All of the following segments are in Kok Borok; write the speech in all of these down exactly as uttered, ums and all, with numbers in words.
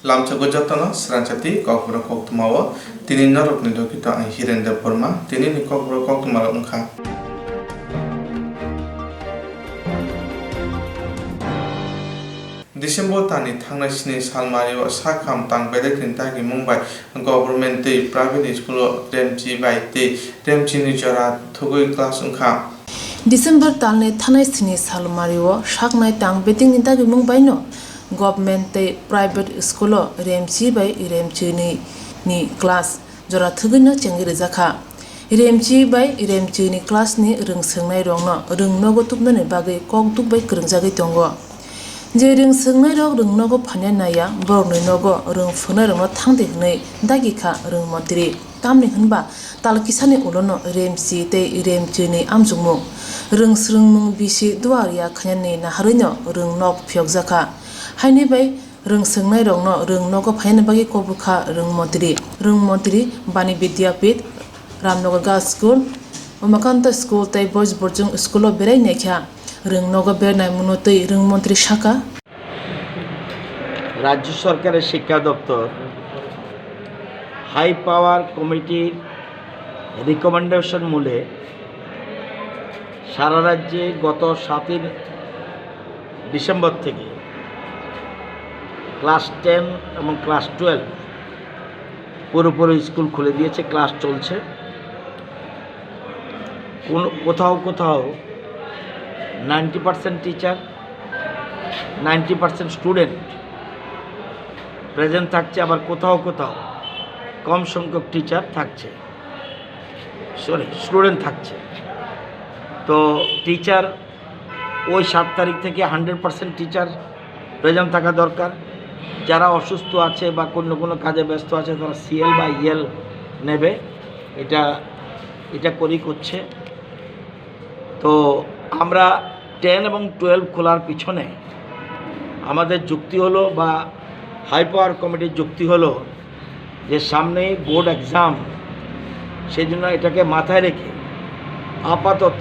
Lamchago jotono srangchati Kokborok koktwmao tini norokni dogito ang Hiren Debbarma. Tinini Kokborok koktwmarok wngkha. December talni thangnai sini salmario sakham tang bedekni dagimung bai government tei private school o remchi bai tei remchini jora thugwi class wngkha. December talni thanai sini salmario saknai tang bedekni dagimung baino government tei private school o remchi bai remchini ni class jora thugwino chengwi rijakha. Remchi bai remchini class ni rwng swngnairokno rwng nogo tubnani bagwi kokduk bai kwrwngjagwi tongo. Je rwng swngnairok rwng nogo phaina naiya, borokni nogo rwng phwrwngnairokno thangdi hwnwi dagi kha rwng montri. Tamni hwnba tal kisani ulono remchi tei remchini amjukmung, rwng swrwngmung bisi duar ya khainani naharwino rwng nok phiyokjakha. Haini bai rwng swngnairokno rwng nogo phainani bagwi kobor kha rwng montri. Rwng montri Bani Vidyapith, Ramnagar Girls School, Umakanta School tei Boys Boarding School o berai naikha. Rwng nogo bernai muno twi rwng montri saka. রাজ্য সরকারের শিক্ষা দপ্তর high power কমিটির রিকমেন্ডেশন মূলে সারা রাজ্যে গত সাতই ডিসেম্বর থেকে ক্লাস টেন এবং ক্লাস টুয়েলভ পুরোপুরি স্কুল খুলে দিয়েছে, ক্লাস চলছে। কোন, কোথাও কোথাও ninety percent teacher, ninety percent student present থাকছে, আবার কোথাও কোথাও কম সংখ্যক টিচার থাকছে, সরি, স্টুডেন্ট থাকছে। তো টিচার ওই সাত তারিখ থেকে হান্ড্রেড পার্সেন্ট টিচার প্রেজেন্ট থাকা দরকার। যারা অসুস্থ আছে বা অন্য কোনো কাজে ব্যস্ত আছে, তারা সিএল বা ইএল নেবে, এটা, এটা করেই করছে। তো আমরা টেন এবং টুয়েলভ খোলার পিছনে আমাদের যুক্তি হলো বা হাই পাওয়ার কমিটির যুক্তি হলো যে সামনেই বোর্ড এক্সাম, সেই জন্য এটাকে মাথায় রেখে আপাতত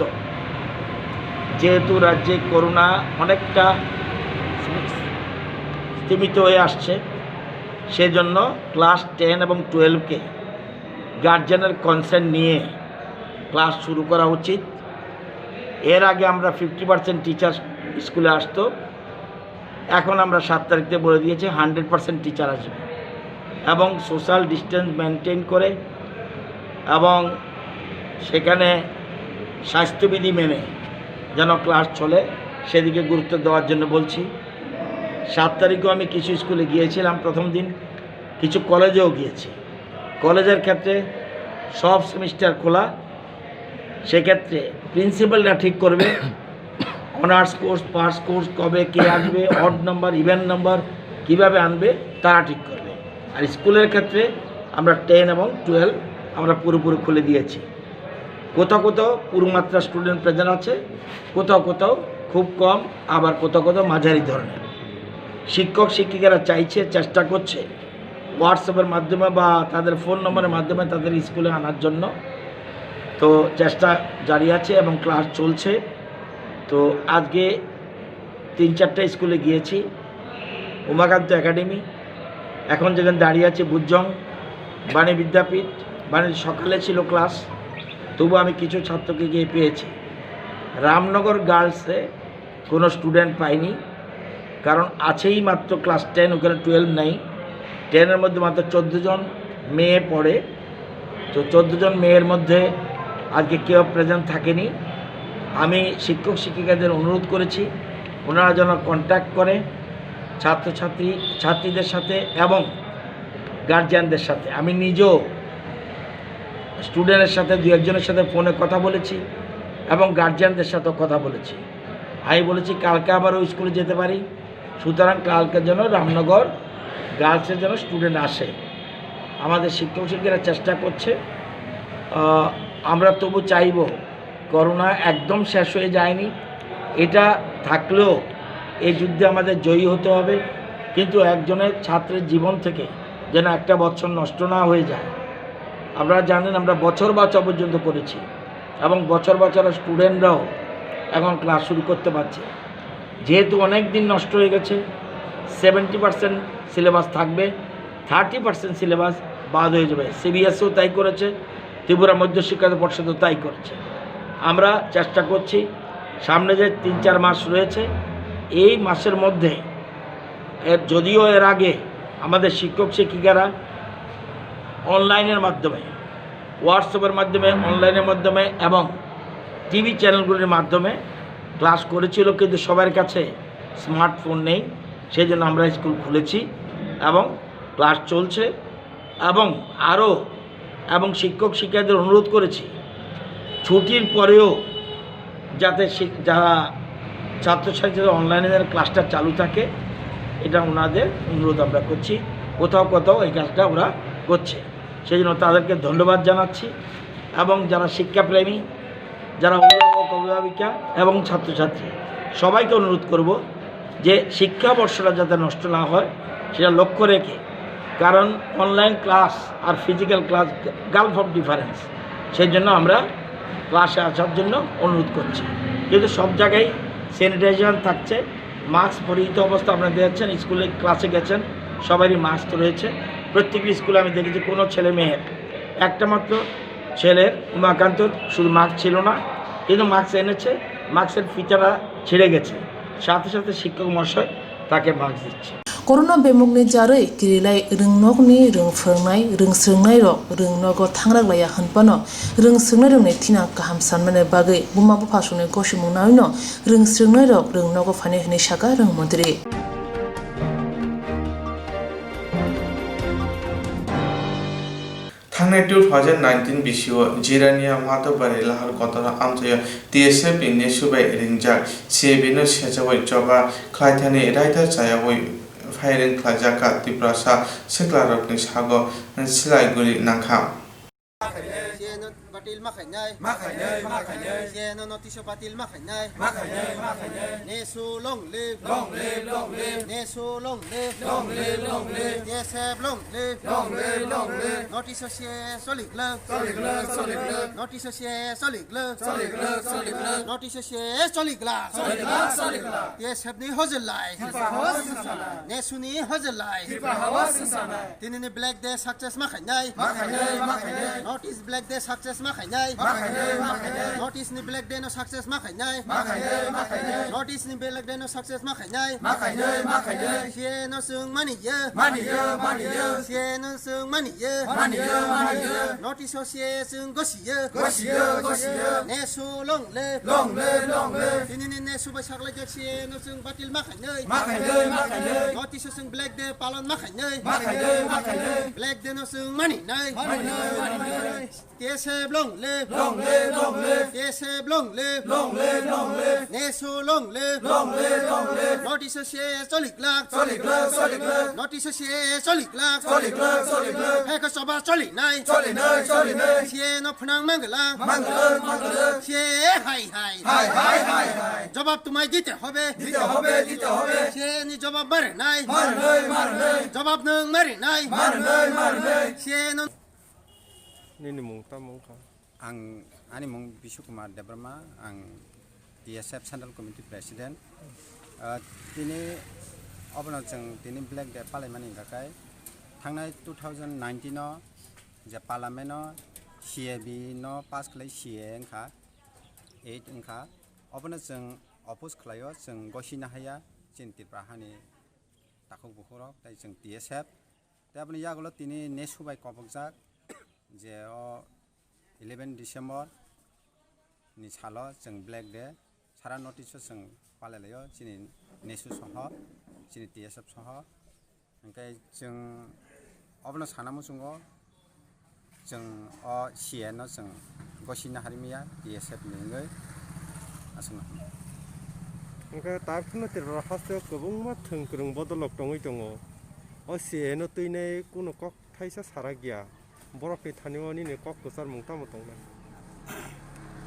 যেহেতু রাজ্যে করোনা অনেকটা স্তীমিত হয়ে আসছে, সেজন্য ক্লাস টেন এবং টুয়েলভকে গার্জিয়ানের কনসেন্ট নিয়ে ক্লাস শুরু করা উচিত। এর আগে আমরা ফিফটি পার্সেন্ট টিচার স্কুলে আসতো, এখন আমরা সাত তারিখ থেকে বলে দিয়েছি হান্ড্রেড পার্সেন্ট টিচার আসবে এবং সোশ্যাল ডিস্টেন্স মেনটেন করে এবং সেখানে স্বাস্থ্যবিধি মেনে যেন ক্লাস চলে, সেদিকে গুরুত্ব দেওয়ার জন্য বলছি। সাত তারিখও আমি কিছু স্কুলে গিয়েছিলাম প্রথম দিন, কিছু কলেজেও গিয়েছি। কলেজের ক্ষেত্রে সব সেমিস্টার খোলা, সেক্ষেত্রে প্রিন্সিপালরা ঠিক করবে অনার্স কোর্স, পাস কোর্স কবে কে আসবে, অড নাম্বার, ইভেন নাম্বার কীভাবে আনবে, তারা ঠিক করবে। আর স্কুলের ক্ষেত্রে আমরা টেন এবং টুয়েলভ আমরা পুরোপুরি খুলে দিয়েছি। কোথাও কোথাও পুরোমাত্রা স্টুডেন্ট প্রেজেন্ট আছে, কোথাও কোথাও খুব কম, আবার কোথাও কোথাও মাঝারি ধরনের। শিক্ষক শিক্ষিকারা চাইছে, চেষ্টা করছে হোয়াটসঅ্যাপের মাধ্যমে বা তাদের ফোন নম্বরের মাধ্যমে তাদের স্কুলে আনার জন্য। তো চেষ্টা জারি আছে এবং ক্লাস চলছে। তো আজকে তিন চারটা স্কুলে গিয়েছি, উমাকান্ত একাডেমি, এখন যেখানে দাঁড়িয়ে আছি বুজ্জং, বাণী বিদ্যাপীঠ, বাণী সকালে ছিল ক্লাস, তবু আমি কিছু ছাত্রকে গিয়ে পেয়েছি। রামনগর গার্লসে কোনো স্টুডেন্ট পাইনি, কারণ আছেই মাত্র ক্লাস টেন, ওখানে টুয়েলভ নেই। টেনের মধ্যে মাত্র চোদ্দো জন মেয়ে পড়ে। তো চোদ্দো জন মেয়ের মধ্যে আজকে কেউ প্রেজেন্ট থাকেনি। আমি শিক্ষক শিক্ষিকাদের অনুরোধ করেছি, ওনারা যেন কন্ট্যাক্ট করে ছাত্রছাত্রী, ছাত্রীদের সাথে এবং গার্জিয়ানদের সাথে। আমি নিজেও স্টুডেন্টের সাথে, দু একজনের সাথে ফোনে কথা বলেছি এবং গার্জিয়ানদের সাথেও কথা বলেছি। আমি বলেছি, কালকে আবার ওই স্কুলে যেতে পারি, সুতরাং কালকে যেন রামনগর গার্লসের যেন স্টুডেন্ট আসে। আমাদের শিক্ষক শিক্ষিকারা চেষ্টা করছে। আহ, আমরা তবু চাইব, করোনা একদম শেষ হয়ে যায়নি, এটা থাকলেও এই যুদ্ধে আমাদের জয়ী হতে হবে। কিন্তু একজনের ছাত্রের জীবন থেকে যেন একটা বছর নষ্ট না হয়ে যায়। আপনারা জানেন, আমরা বছর বাঁচা পর্যন্ত করেছি এবং বছর বাঁচার স্টুডেন্টরাও এখন ক্লাস শুরু করতে পারছে। যেহেতু অনেক দিন নষ্ট হয়ে গেছে, সেভেন্টি পার্সেন্ট সিলেবাস থাকবে, থার্টি পার্সেন্ট সিলেবাস বাদ হয়ে যাবে। সিবিএসইও তাই করেছে, ত্রিপুরা মধ্যশিক্ষা পর্ষদও তাই করেছে। আমরা চেষ্টা করছি, সামনে যে তিন চার মাস রয়েছে, এই মাসের মধ্যে, এর, যদিও এর আগে আমাদের শিক্ষক শিক্ষিকারা অনলাইনের মাধ্যমে, হোয়াটসঅ্যাপের মাধ্যমে, অনলাইনের মাধ্যমে এবং টিভি চ্যানেলগুলির মাধ্যমে ক্লাস করেছিল, কিন্তু সবার কাছে স্মার্টফোন নেই, সেই জন্য আমরা স্কুল খুলেছি এবং ক্লাস চলছে। এবং আরও, এবং শিক্ষক শিক্ষিকাদের অনুরোধ করেছি, ছুটির পরেও যাতে শিক-, যারা ছাত্রছাত্রীদের অনলাইনে যেন ক্লাসটা চালু থাকে, এটা ওনাদের অনুরোধ আমরা করছি। কোথাও কোথাও এই কাজটা ওরা করছে, সেই জন্য তাদেরকে ধন্যবাদ জানাচ্ছি। এবং যারা শিক্ষাপ্রেমী, যারা অভিভাবক, অভিভাবিকা এবং ছাত্রছাত্রী, সবাইকে অনুরোধ করব যে শিক্ষাবর্ষটা যাতে নষ্ট না হয়, সেটা লক্ষ্য রেখে, কারণ অনলাইন ক্লাস আর physical class, gulf of difference, সেই জন্য আমরা ক্লাসে আসার জন্য অনুরোধ করছি। কিন্তু সব জায়গায় স্যানিটাইজেশন থাকছে, মাস্ক পরিহিত অবস্থা আপনারা দেখছেন, স্কুলে ক্লাসে গেছেন, সবারই মাস্ক রয়েছে। প্রত্যেকটি স্কুলে আমি দেখেছি কোনো ছেলে মেয়ের, একটা মাত্র ছেলের, উমাকান্তর শুধু মাস্ক ছিল না, কিন্তু মাস্ক এনেছে, মাস্কের ফিতাটা ছিঁড়ে গেছে, সাথে সাথে শিক্ষক মহাশয় তাকে মাস্ক দিচ্ছে। Corona bemukni jarwi kirilai rwngnokni rwng phwrwngnai, rwng swrwngnairok rwngnogo thangrak laiya hwnphano rwng swrwngnairokni thinang kaham sanmani bagwi buma buphasongni gosimung naino rwng swrwngnairok rwngnogo phainai hwnwi sakha rwng montri. Thangnai two thousand nineteen bisio Jirania Madhobari Lahar Kotoro amchaio T S F ni nesu bai ringjak C A B no sejawi choba khlaithani raida chayawi firing khlaijakha Tiprasa siklarokni sago silaiguri nangkha. C A no batil ma khainai. Ma khainai, ma khainai. C A no notice o batil ma khainai. Ma khainai, ma khainai. Nesu long live. Long live, long live. Nesu long live. Long live, long live. T S F long live. Long live, long live. Notice o C A choli glak. Choli glak, choli glak. Notice o C A choli glak. Choli glak, choli glak. Notice o C A choli glak. Choli glak, choli glak. T S F ni hojel lai. Tipra hawa singsanai. Nesu ni hojel lai. Tipra hawa singsanai. Tini ni Black Day success ma khainai. Ma khainai, ma khainai. Notice Black Day success ma khainai. Ma khainai, ma khainai. Notice ni Black Day no success ma khainai. Ma khainai, ma khainai. Notice ni Black Day no success ma khainai. Ma khainai, ma khainai. C A no swng mani ye. Mani ye, mani ye. C A no swng mani ye. Mani ye, mani ye. Notice o C A swng gosi ye. Gosi ye, gosi ye. Nesu long live. Long live, long live. Tini ni nesu bai saklai jak C A no swng batil ma khainai. Ma khainai, ma khainai. Notice o swng Black Day palon ma khainai. Ma khainai, ma khainai. Black Day no swng mani nai. Mani nai, mani nai. T S F long live. Long live, long live. T S F long live. Long live, long live. Nesu long live. Long live, long live. Notice o C A choli glak. Choli glak, choli glak. Notice o C A choli glak. Choli glak, choli glak. Heko choba choli nai. Choli nai, choli nai. C A no phnang manglang. Manglang, manglang. C A hai hai. Hai hai, hai hai. জবাব তোমায় দিতে হবে। দিতে হবে, দিতে হবে। C A ni জবাব mare nai. Mare nai, mare nai. জবাব nwng mare nai. Mare nai, mare nai. C A no Nini mung tamo wngkha? Ang, ani mung Bishu Kumar Debbarma, ang T S F Central Committee President. Ah, tini obono chwng tini Black Day palaimani hwnkha khe thangnai two thousand nineteen o je Parliament o C A B no pass khlai C A A wngkha, eight wngkha, obono chwng oppose khlaio, chwng gosina haya chini Tripura hani takhuk bukhuk rok tei chwng T S F. Tei aboni yagulo tini nesu bai kobokjak je o eleven December ni salo chwng Black Day sara notice o chwng palai laio chini nesu soho, chini T S F soho. Hwnkhe chwng obono sana muchungo chwng o C A no chwng gosina harimya T S F ni wngwi aswkno. Hwnkhe tabukno Tripura hasteo kwbangma thwng kwrwng bodolrok tongwi tongo. O C A no twinai kunu kok thaisa sarakya. Borokni thani o nini kok kwcharmung tamo tongnai?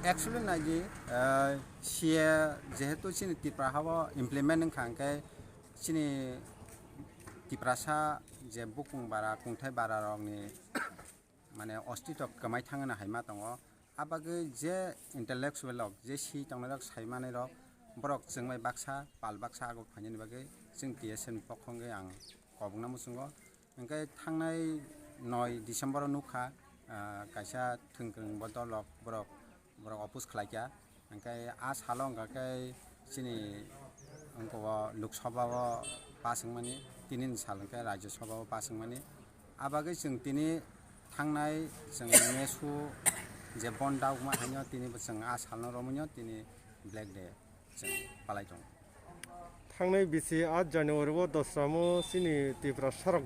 Actually naidi, ah, C A jehetu chini Tripura hao implement wngkha hwnkhe chini Tiprasa je bukung bara, kungthai bara rokni mane ostito kwmai thangna hai ma tongo. Abagwi je intellectual rok, je si tongnai rok, sai manai rok, Borok chwng bai baksa, pal baksa abo phainani bagwi chwng T S F ni pokho wngwi ang kobokna muchungo. Hwnkhe thangnai noi December o nukha, ah, kaisa thwngkwrwng bodol rok borok, borok oppose khlaikha. Hwnkhe a salo wngkha khe chini wngkha o Lok Sabha o pass wngmani, tini ni sal hwnkhe Rajya Sabha o pass wngmani. A bagwi chwng tini thangnai chwng nesu je bon dauma haino tini bo chwng a salno romwino tini Black Day chwng palai tongo. Thangnai bisi aat January o dosramo chini Tiprasarok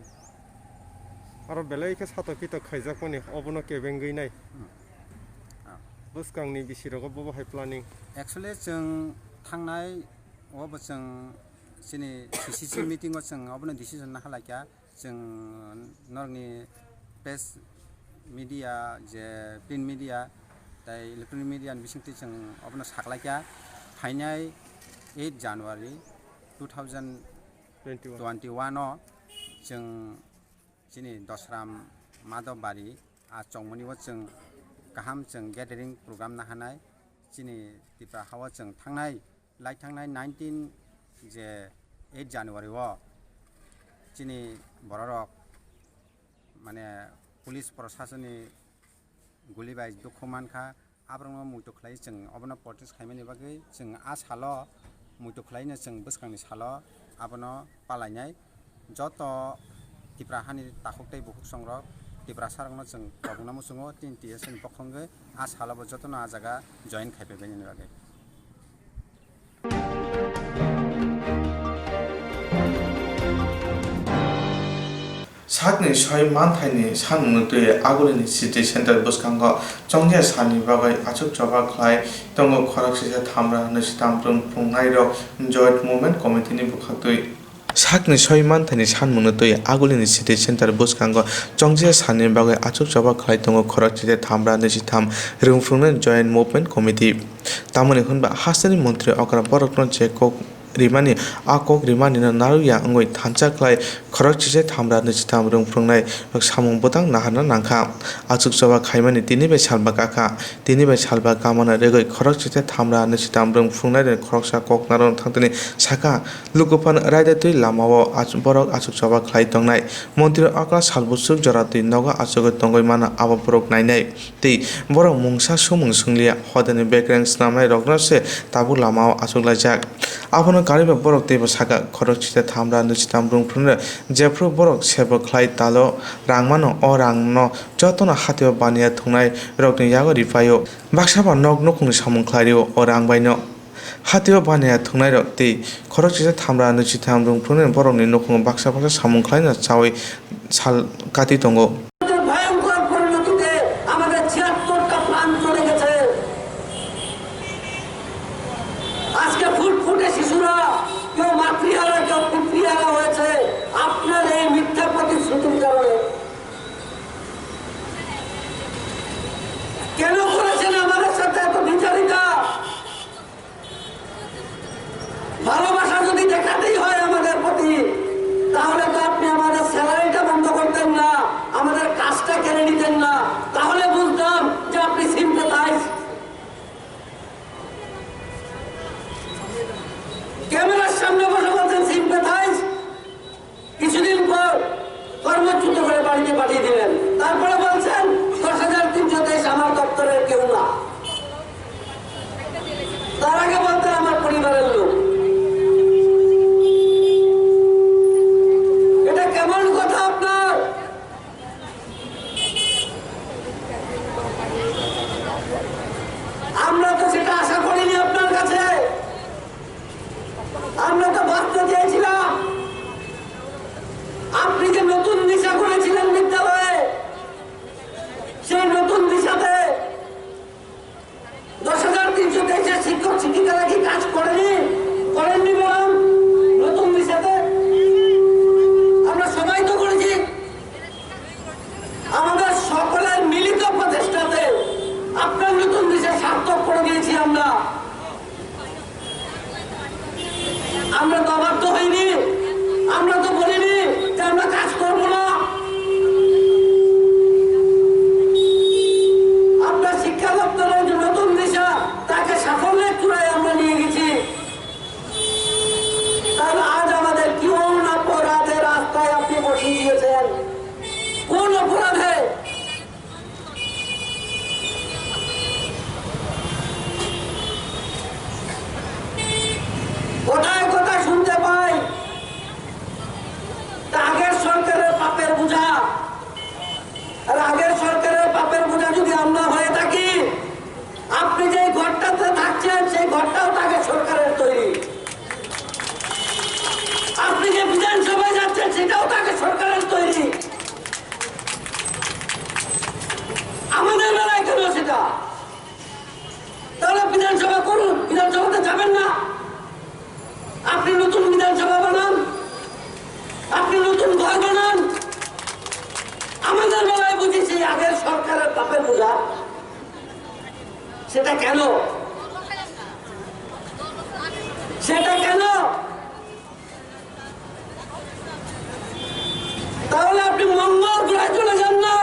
aro belai khe satok pitok khaijakmani, obono kebengwi nai. Hmm. Ah. Bwskangni bisirogo bobo hai planning. Actually, chwng thangnai o bo chwng chini C C C meeting o chwng obono decision nahalaikha. Chwng norokni press media, je print media tei electronic media ni bisingtwi chwng obono saklaikha, phainai eight January two thousand twenty-one o chwng chini Dosram Madhobari a chongmani o chwng kaham chwng gathering program nahanai chini Tipra hao chwng thangnai lai thangnai nineteen je eight January o chini bororok mane police proshasoni guli bai dukhu mankha, aborokno muitu khlai chwng obono protest khaimani bagwi chwng a salo muitu khlaino chwng bwskangni salo abono palainai. Joto Tipra hani takhuk tei bukhuk songrok, Tiprasarokno chwng kobokna muchungo, tini T S F ni pokho wngwi a salo bo jotono a jaga join khai paibaini bagwi. Sakni soi manthaini sanmungno twi Agulini City Center bwskango chongjia salni bagwi achuk choba khlai tongo khorok sisa thamra hwnwi swtam rwngphungnairok Joint Movement Committee ni bwkhaktwi. Sakni soi manthaini sanmungno twi Agulini City Center bwskango chongjia salni bagwi achuk choba khlai tongo khorok sisa thamra hwnwi swtam rwngphungnai Joint Movement Committee. Tamoni hwnba hasteni montri okra borokno je kok rimani, a kok rimanino narwkya wngwi thansa khlai khorok sisa thamra hwnwi swtam rwngphungnai rok samung bwtang naharna nangkha. Achuk choba khaimani tini bai salba kakha, tini bai salba kamana rwgwi khorok sisa thamra hwnwi swtam rwngphungnairokni khoroksa kok narwkna thangtini saka lukuphano raida twi lamao ach-, borok achuk choba khlai tongnai. Montri okra salbuchuk jora twi nogo achugwi tongwi mano abo borok nainai. Tei borok mungsa sumung swngliya, hodani bekereng snamnai rokno se tabuk lamao achuklaijak. Abono karwi ba borok teibo saka, khorok sita thamra hwnwi swtam rwngphru jephru borok sebo khlai talo rang mano, o rangno jotono hatio baniya thwngnai rokni yago ripaio. Baksa ba nok nukhungni samung khlai rio o rang baino. Hatio baniya thwngnairok tei khorok sisa thamra hwnwi swtam rwngphru borokni nukhungo baksa baksa samung khlaina chaui sal kati tongo. ভয়ঙ্কর পরিণতিতে আমাদের ছিয়াত্তরটা প্রাণ চলে গেছে। আজকে ফুটফুটে শিশুরা কেউ মাতৃহারা, কেউ পিতৃহারা হয়েছে আপনার এই মিথ্যা প্রতিশ্রুতির কারণে। কেন করেছেন আমাদের সাথে এত বিচারিতা? ভালোবাসা যদি দেখাতেই হয় আমাদের প্রতি, তাহলে তো আপনি আমাদের স্যালারিটা বন্ধ করতেন না, আমাদের কাজটা কেড়ে নিতেন না, তাহলে বুঝতাম যে আপনি সিম্প্যাথাইজ। ক্যামেরার সামনে বসে বলছেন সিম্প্যাথাইজ, কিছুদিন পর কর্মচ্যুত করে বাড়িতে পাঠিয়ে দিলেন। তারপরে বলছেন, "দশ হাজার তিনশো তেইশ আমার দপ্তরের কেউ না।" তার আগে বলতেন, "আমার পরিবারের লোক।" এটা কেমন কথা আপনার? আমরা তো সেটা আশা করিনি আপনার কাছে। আমরা তো বাঁচতে চেয়েছিলাম। আপনি যে নতুন দিশা করেছিলেন বিদ্যালয়ে, সেই নতুন দিশাতে দশ হাজার তিনশো তেইশের শিক্ষক শিক্ষিকারা কি কাজ করেনি? করেননি ম্যাডাম? নতুন দিশাতে আমরা সবাই তো করেছি। আমাদের সকলের মিলিত প্রচেষ্টাতে আপনার নতুন দিশা সার্থক করে দিয়েছি আমরা। আমরা তো অবাধ্য হইনি, আমরা তো বলিনি যে আমরা কাজ করব না। আপনার শিক্ষা দপ্তরের যে নতুন দিশা, তাকে সাফল্যের চূড়ায় আমরা নিয়ে গেছি। সেটা কেন? সেটা কেন? তাহলে আপনি মঙ্গল গ্রহে চলে যান না।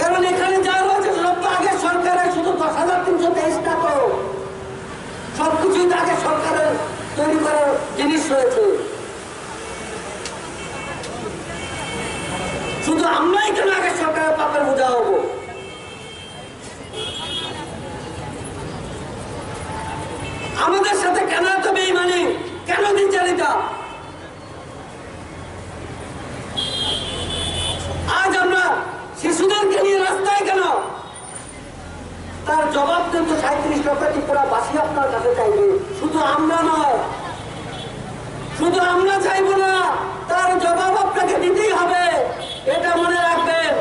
কারণ এখানে যা রয়েছে সব তো আগের সরকারের, শুধু দশ হাজার তিনশো তেইশ টা তো, সবকিছুই তো আগের সরকারের তৈরি করার জিনিস রয়েছে। শুধু আমরাই কেন আগের সরকারের পাপের বোঝা হবো? আমাদের সাথে কেন এত বেইমানি, কেন দ্বিচারিতা? আজ আমরা শিশুদেরকে নিয়ে রাস্তায় কেন? তার জবাব কিন্তু সাঁইত্রিশ লক্ষ ত্রিপুরাবাসী আপনার কাছে চাইবে, শুধু আমরা নয়, শুধু আমরা চাইবো না, তার জবাব আপনাকে দিতেই হবে, এটা মনে রাখবেন।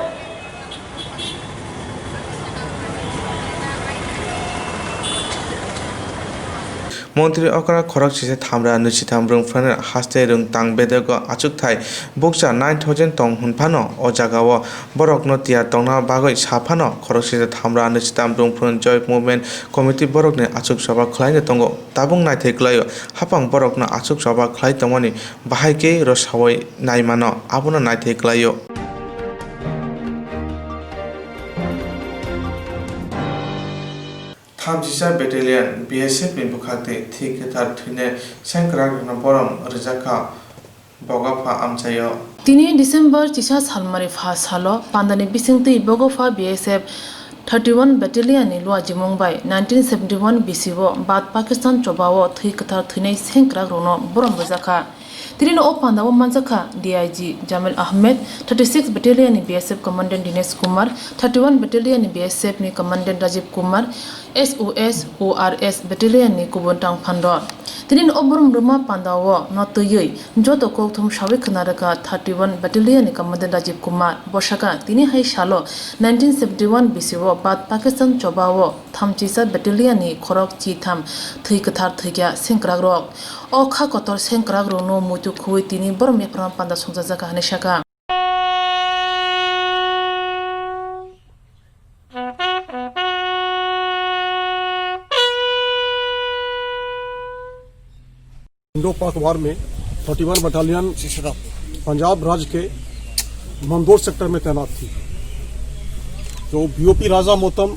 Montri okra khorok sisa thamra nwi sitham rwngphrang haste rwngtang bedego achukthai bukcha nine thousand tong hwnphano, o jagao borokno tiyar tongna bagwi saphano khorok sisa thamra nwi sitham rwngphrang Joy Movement Committee borokni achuk soba khwlaino tongo. Tabuk naithai kwlaio, haphang borokno achuk soba khwlai tongmani bahai khe rwsawi naimano, abono naithai kwlaio. Thamchisa Battalion B S F ni bwkhak tei thwi kwthar thwinai sengkrak rwno borom rwjakha Bogopha amchaio. Tini December chisa salmari pha salo pandani bisingtwi Bogopha B S F thirty one Battalion ni luajimung bai nineteen seventy one bisi o Bad Pakistan chobao thwi kwthar thwinai sengkrak rwno borom rwjakha. Tini o panda o manjakha D I G Jamil Ahmed, thirty six Battalion ni B S F Commandant Dinesh Kumar, thirty one Battalion ni B S F ni Commandant Rajiv Kumar, S O S, O R S Battalion ni kubun tang phando. Tini o borom rwma panda o no twiwi joto kokthum sawi khna rwkha thirty one Battalion ni Commandant Rajiv Kumar. Bwsaka tini hai salo nineteen seventy one bisi o Bad Pakistan chobao Thamchisa Battalion ni khorok chitham thwi kwthar thwikha sengkrakrok. O kha kotor sengkrakrokno muitu khuwi tini borom yapharma panda songchajakha hwnwi sakha. Indo पाक वार में thirty one battalion Punjab राज्य के मंदसौर सेक्टर में तैनात थी। जो बीओपी राजा मोतम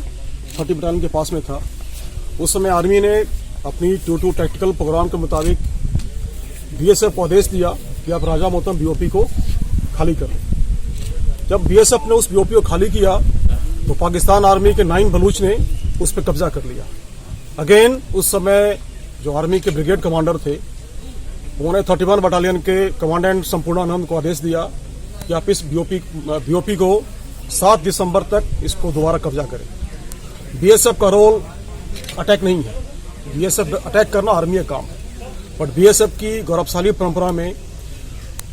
thirty battalion के पास में था, उस समय आर्मी ने अपनी टू टू टैक्टिकल प्रोग्राम के मुताबिक बीएसएफ को आदेश दिया कि आप राजा मोतम बीओपी को खाली करें। जब बीएसएफ ने उस बीओपी को खाली किया तो पाकिस्तान आर्मी के नाइन बलूच ने उस पर कब्जा कर लिया। अगेन उस समय जो आर्मी के ब्रिगेड कमांडर थे, उन्होंने थर्टी वन बटालियन के कमांडेंट संपूर्णानंद को आदेश दिया कि आप इस बीओपी, बीओपी को सात दिसंबर तक इसको दोबारा कब्जा करें। बीएसएफ का रोल अटैक नहीं है, बीएसएफ अटैक करना आर्मी का काम है, बट बीएसएफ की गौरवशाली परंपरा में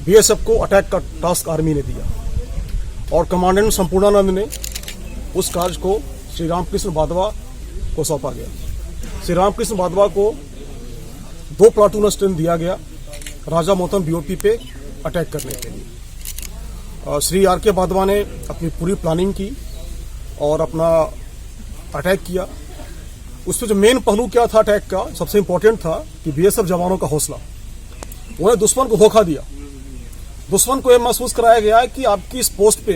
बीएसएफ को अटैक का टास्क आर्मी ने दिया और कमांडेंट संपूर्णानंद ने उस कार्य को श्री रामकृष्ण बादवा को सौंपा गया। श्री रामकृष्ण बादवा को दो प्लाटून स्ट्रेंथ दिया गया राजा मोतम बीओपी पे अटैक करने के लिए। अ, श्री आर के बादवा ने अपनी पूरी प्लानिंग की और अपना अटैक किया। उसमें जो मेन पहलू क्या था अटैक का, सबसे इंपॉर्टेंट था कि बीएसएफ जवानों का हौसला। उन्होंने दुश्मन को धोखा दिया। दुश्मन को यह महसूस कराया गया कि आपकी इस पोस्ट पे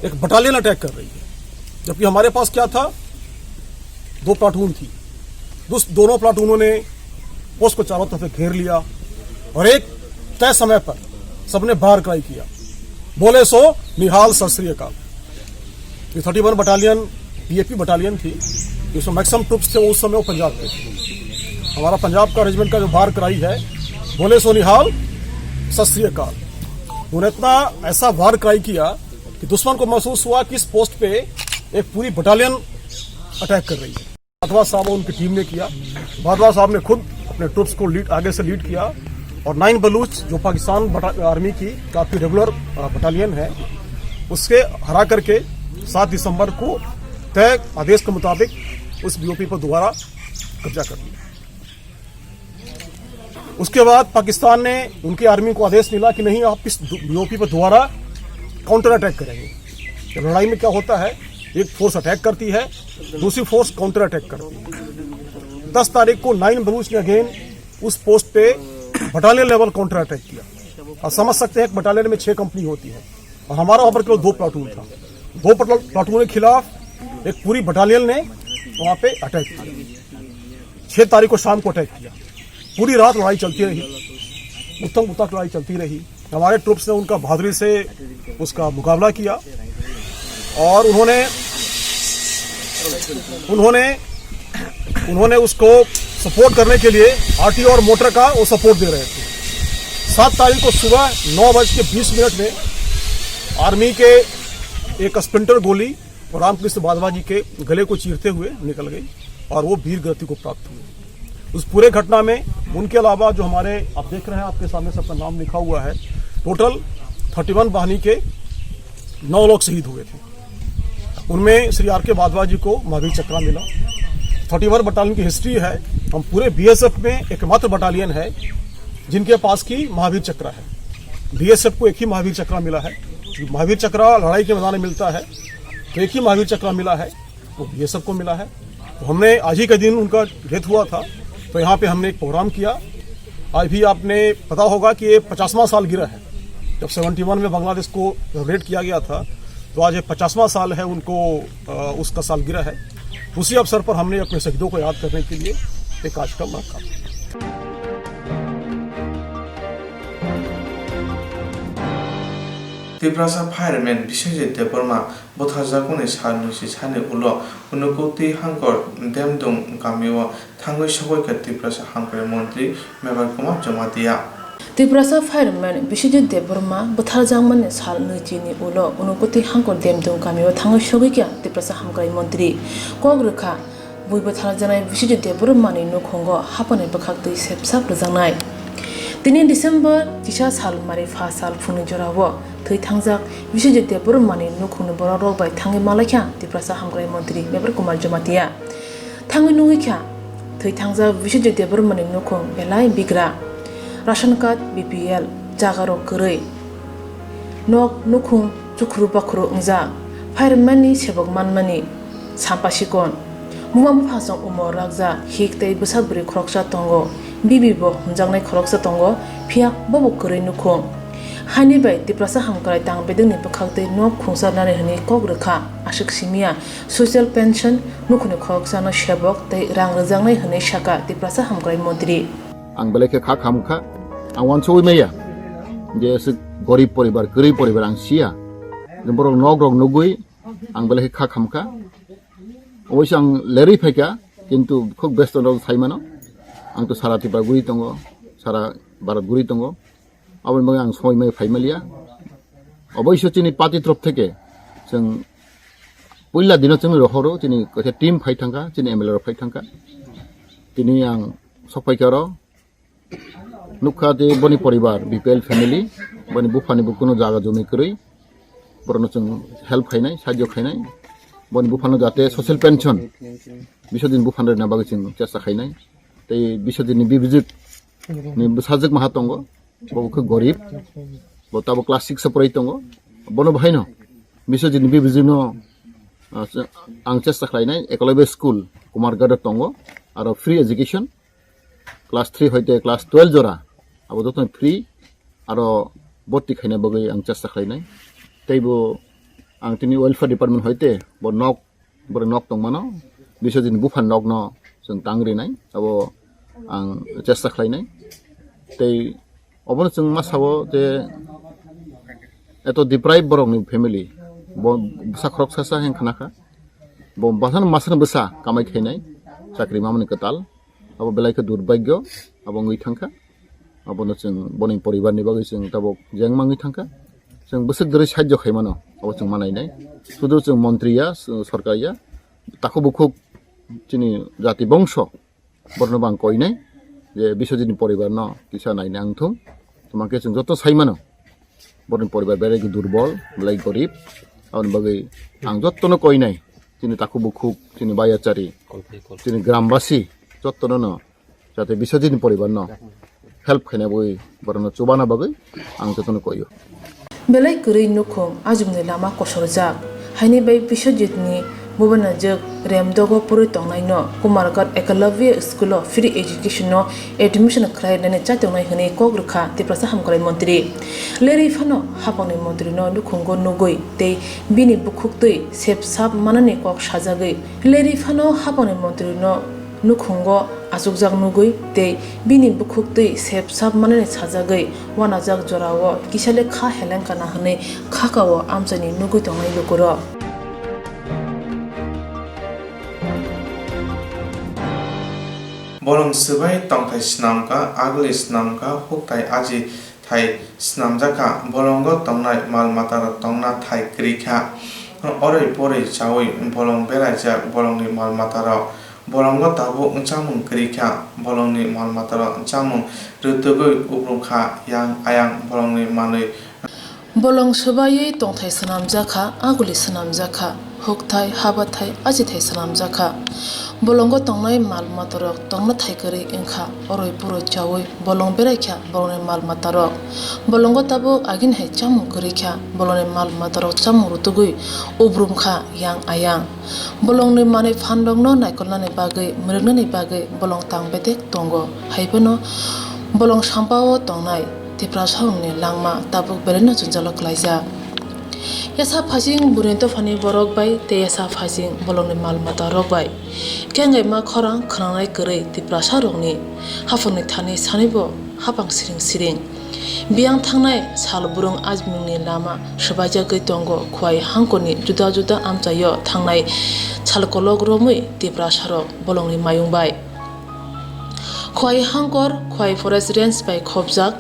एक बटालियन अटैक कर रही है, जबकि हमारे पास क्या था, दो प्लाटून थी। दोस-, दोनों प्लाटूनों ने पोस्ट को चारों तरफ से घेर लिया और एक तय समय पर सबने बार क्राई किया, बोले सो निहाल, सत श्री अकाल। ये thirty one battalion PAP battalion थी, जिसमें मैक्सिमम ट्रूप्स थे उस समय, वो पंजाब के थे। हमारा पंजाब का रेजिमेंट का जो बार क्राई है, बोले सो निहाल, सत श्री अकाल। उन्होंने इतना ऐसा बार क्राई किया कि दुश्मन को महसूस हुआ कि इस पोस्ट पे एक पूरी बटालियन अटैक कर रही है। बादवा साहब और उनकी टीम ने किया। बादवा साहब ने खुद अपने ट्रूप्स को लीड, आगे से लीड किया और नाइन बलूच, जो पाकिस्तान बटा-, आर्मी की काफ़ी रेगुलर, अ, बटालियन है, उसके हरा करके सात दिसंबर को तय आदेश के मुताबिक उस बीओपी पर दोबारा कब्जा कर लिया। उसके बाद पाकिस्तान ने, उनकी आर्मी को आदेश मिला कि नहीं, आप इस दु-, बीओपी पर दोबारा काउंटर अटैक करेंगे। लड़ाई में क्या होता है, एक फोर्स अटैक करती है, दूसरी फोर्स काउंटर अटैक करती है। दस तारीख को नाइन बलूच ने अगेन उस पोस्ट पे बटालियन लेवल काउंटर अटैक किया। आप समझ सकते हैं, एक बटालियन में छह कंपनी होती है और हमारा वहाँ पर केवल दो प्लाटून था। दो प्लाटून के खिलाफ एक पूरी बटालियन ने वहाँ पे अटैक किया। छह तारीख को शाम को अटैक किया। पूरी रात लड़ाई चलती रही, उत्तम उतक लड़ाई चलती रही। हमारे ट्रूप्स ने उनका बहादुरी से उसका मुकाबला किया और उन्होंने उन्होंने उन्होंने उसको सपोर्ट करने के लिए आरटीओ और मोटर का वो सपोर्ट दे रहे थे। सात तारीख को सुबह नौ बज के बीस मिनट में आर्मी के एक स्प्लिंटर गोली रामकृष्ण बाधवा जी के गले को चीरते हुए निकल गई और वो वीर गति को प्राप्त हुए। उस पूरे घटना में उनके अलावा जो हमारे, आप देख रहे हैं, आपके सामने सबका नाम लिखा हुआ है, टोटल थर्टी वन वाहिनी के नौ लोग शहीद हुए थे। उनमें श्री आर के वाधवा जी को महावीर चक्र मिला। थर्टी वन बटालियन की हिस्ट्री है, हम पूरे बीएसएफ में एकमात्र बटालियन है जिनके पास की महावीर चक्र है। बीएसएफ को एक ही महावीर चक्र मिला है। महावीर चक्र लड़ाई के मैदान में मिलता है, तो एक ही महावीर चक्र मिला है, वो बीएसएफ को मिला है। तो हमने आज ही का दिन उनका डेथ हुआ था, तो यहाँ पे हमने एक प्रोग्राम किया। आज भी आपने पता होगा कि ये पचासवाँ साल गिरा है। जब सेवेंटी वन में बांग्लादेश को रेड किया गया था, तो आज ये पचासवाँ साल है उनको, अ, उसका सालगिरह है। उसी अवसर पर हमने अपने शहीदों को याद करने के लिए एक कार्यक्रम रखा। Tiprasa fireman Biswajit Debbarma butharjakmani sal nwichi sani ulo Unakoti hangkor Demdung kamio thangwi sogwi kha Tiprasa hamkrai montri Mebar Kumar Jamatia. Tiprasa fireman Biswajit Debbarma butharjakmani sal nwichini ulo Unakoti hangkor Demdung kamio thangwi sogwi kha Tiprasa hamkrai montri. Kok rwkha, bui butharjaknai Biswajit Debbarmani nukhungo hapani bwkhaktwi sepsap rwjaknai. Tini December chisa sal mari pha sal phungni jorao thwi thangjak Biswajit Debbarmani nukhungni borokrok bai thangwi malaikha Tiprasa hamkrai montri Mebar Kumar Jamatia. Thangwi nugwi kha, thwi thangjak Biswajit Debbarmani nukhung belai bigra. Ration card, B P L, jagarok kwrwi. Nok nukhung chukhru bakhru wngjak. Fireman ni sebok manmani sampa sikon. Buma buphasong umor rakjak, hik tei bwsa bwrwi khoroksa tongo. Bibi bo humjaknai khoroksa tongo, phiya bobo kwrwi nukhung. Haini bai Tiprasa hamkrai tang bedekni bwkhaktwi nok khungsa nani hwnwi kok rwkha. Aswk simiya, social pension, nukhungni khoroksano sebok tei rang rwjaknai hwnwi sakha Tiprasa hamkrai montri. Ang belai khe kha khamkha, ang uansugwi maya je aswk gorib poribar, kwrwi poribar ang siya. Je borok nok rok nugwi ang belai khe kha khamkha. Oboise ang lerwi phaikha, kintu khuk besto rok sai mano. Ang to sara Tripura guri tongo, sara Bharat guri tongo. Aboni bagwi ang somoi mai phai maliya. Oboise chini party torof theke chwng puila dino chwngno rohoro, chini kaisa team phai thangkha, chini M L A rok phai thangkha. Tini ang sok phaikha oro. Nukha je boni poribar, B P L family, boni buphani bo kuno jaga jomi kwrwi, borokno chwng help khainai, sahajyo khainai, boni buphano jate social pension, Biswajit buphano rwna bagwi chwng chesta khainai. Tei Biswajitni bibijik ni bwsajwk maha tongo, bo khe gorib, bo tabuk class six o porwi tongo, bono bahaino Biswajitni bibijikno, ah, ang chesta khlainai, Eklavya School, Kumarghat o tongo, aro free education, class three hoite class twelve jora, abo jotono free, aro bhorti khaina bagwi ang chesta khlainai. Teibo ang tini welfare department hoite bo nok, borok nok tongmano, Biswajitni buphani nokno chwng tang rinai, abo ang chesta khlainai. Tei obono chwng ma sao je eto deprive borokni family, bo bwsa khoroksa sa heng khna kha, bo bwsano masano bwsa kamai khainai, chakri mamani kwtal. Abo belai khe durbhagyo, abo wngwi thangkha. Abono chwng boni poribarni bagwi chwng tabuk jeng mangwi thangkha. Chwng bwswk dwrwi sahajyo khaimano, abo chwng manainai. Sudu chwng montri ya, s-, sorkar ya, takhuk bukhuk chini jati bongso, borno bang koinai, je Biswajitni poribarno kisa naina wngthung. Tamo khe chwng joto saimano, borni poribar belai khe durbol, belai gorib. Aboni bagwi ang jottono koinai, chini takhuk bukhuk, chini bayachari, chini grambasi, jottono no, jate Biswajitni poribarno help khaina bagwi, borokno chubana bagwi ang jotono koio. Belai kwrwi nukhung, ajumni lama kosorjak, Haini bai Biswajit ni bubanajwk Remdogo purwi tongnaino Kumarghat Ekalavya School o free education no admission khlai rwnani chai tongnai hwnwi kok rwkha Tiprasa Hamkrai Montri. Lerwi phano hapangni montri no nukhungo nugwi tei bini bukhuktwi sep sap manani kok sajagwi. Lerwi phano hapangni montri no nukhungo achukjak nugwi tei bini bukhuktwi sep sap manani sajagwi wanajak jorao kisale kha heleng kana hwnwi khakao amchaini nugwi tongnai lukurok. Bolong swbai tongthai swnamkha, aguli swnamkha, hukthai aji thai swnamjakha, bolongo tongnai mal matarok tongna thai kwrwi kha. Oroi poroi chaui bolong beraijak, bolongni mal matarok bolongo tabuk chamung kwrwi kha, bolongni mal matarok chamung rwtugwi ubrung kha, yang ayang bolongni manwi. Bolong swbaiwi tongthai swnamjakha, aguli swnamjakha, hukthai, habathai, achithai swnamjakha. Bolongo tongnai mal matarok tongna thai kwrwi wngkha, oroi poroi chaui bolong beraikha bolongni mal matarok. Bolongo tabuk agini hai chamung kwrwi kha, bolongni mal matarok chamung rwtugwi ubrumkha yang ayang. Bolongni manwi phanrokno naikolnani bagwi, mwrwknani bagwi bolong tang bedek tongo. Haiphano bolong sampao tongnai Tiprasarokni langma tabuk belaino jwnjalo klaijak. Yasa phasing buini dophani borok bai tei yasa phasing bolongni mal matarok bai kenggaima khorang khwnangnai kwrwi Tiprasarokni haphangni thani sanibo hapang siring siring. Biyang thangnai sal burung ajmungni lama swbaijagwi tongo Khwai hangkorni juda juda amchaio thangnai sal kolok romwi Tiprasarok bolongni mayung bai. Khwai hangkor Khwai Forest Range bai khopjak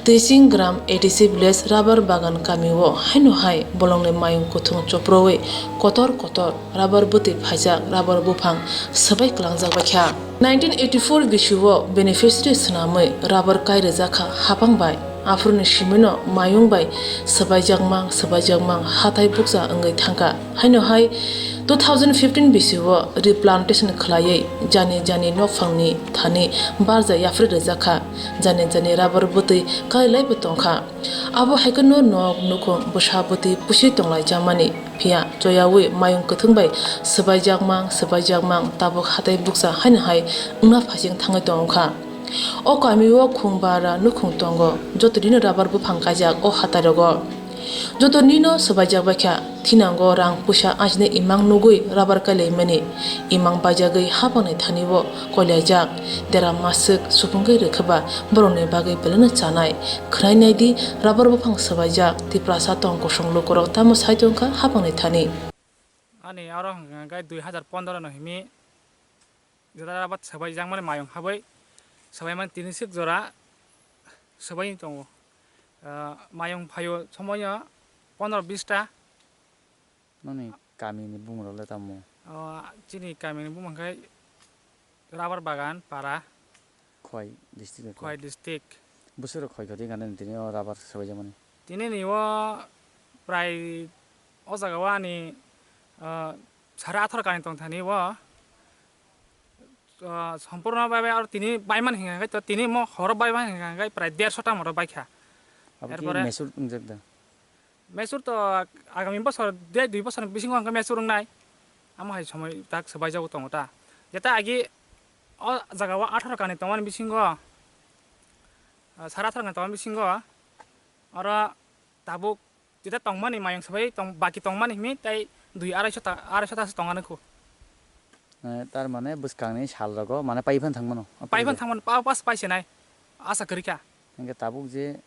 Twising Gram A D C Village Rubber Bagan kamio haino hai bolongni mayung kuthung choprowi kotor kotor rubber bwtwi phaijak rubber buphang swbai kwlangjak baikha. Nineteen eighty-four bisio beneficiary swnamwi rubber kai rwjakha hapang bai. Aphuruni simino mayung bai swbaijakmang swbaijakmang hathai bukcha wngwi thangkha. Haino hai two thousand fifteen bisio replantation khwlaiwi jani jani nokphangni thani barja yapharwi rwjakha. Jani jani rubber bwtwi kailaibo tongkha. Abo haikheno nok nukhung bwsa bwtwi pusi tonglaijamani. Phiya choyawi mayung kwthwng bai swbaijakmang swbaijakmang tabuk hathai bukcha haino hai wngna phaising thangwi tongkha. O kamio khung bara nukhung tongo, joto nino rubber buphang kaijak o hathai rogo. Joto nino swbaijak baikha, thinango rang puisa ajne imang nugwi rubber kailaimani. Imang baijagwi hapangni thani o koilaijak, dera maswk supungwi rwkhaba borokni bagwi belaino chanai. Khwnai naidi, rubber buphang swbaijak, Tiprasa tong kosong lukurok tamo sai tongkha hapangni thani. Ani oro hwnkha khe dui hazar pondro no himi jora rubber swbaijakmani mayung habwi swbaimani tini swk jora swbaini tongo. Ah, mayung phaio somoio pondro bista. Noni kamini bumungrok le tamo? O, chini kamini bumung khe Rubber Bagan para. Khwai district. Khwai district. Bwswk rok khoi khoti gana tini o rubber swbaijakmani? Tini ni o prai o jaga o ani, ah, sare atharo kani tong thani o. Ah, sompurno bai bai aro tini baiman hinga khe to tini mo horo baiman hinga khe prai derso ta moro baikha. Abo ki erpore mesur wngjak da? Mesur to agami bosor de dui bosor bisingo hwnkhe mesur wngnai. Amo hai somoi tak swbaijago tongo ta. Jeta agi o jaga o atharo kani tongmani bisingo, ah, sara atharo kani tongmani bisingo oro tabuk jeta tongmani mayung swbai tong, baki tongmani himi tei dui arai sota, arai sota se tongani kho. Eh, tar mane bwskangni sal rogo mane pai phan thangmano? Pai phan thangmano, pa-, pas pai se nai. Asa kwrwi kha. Hingke tabuk je,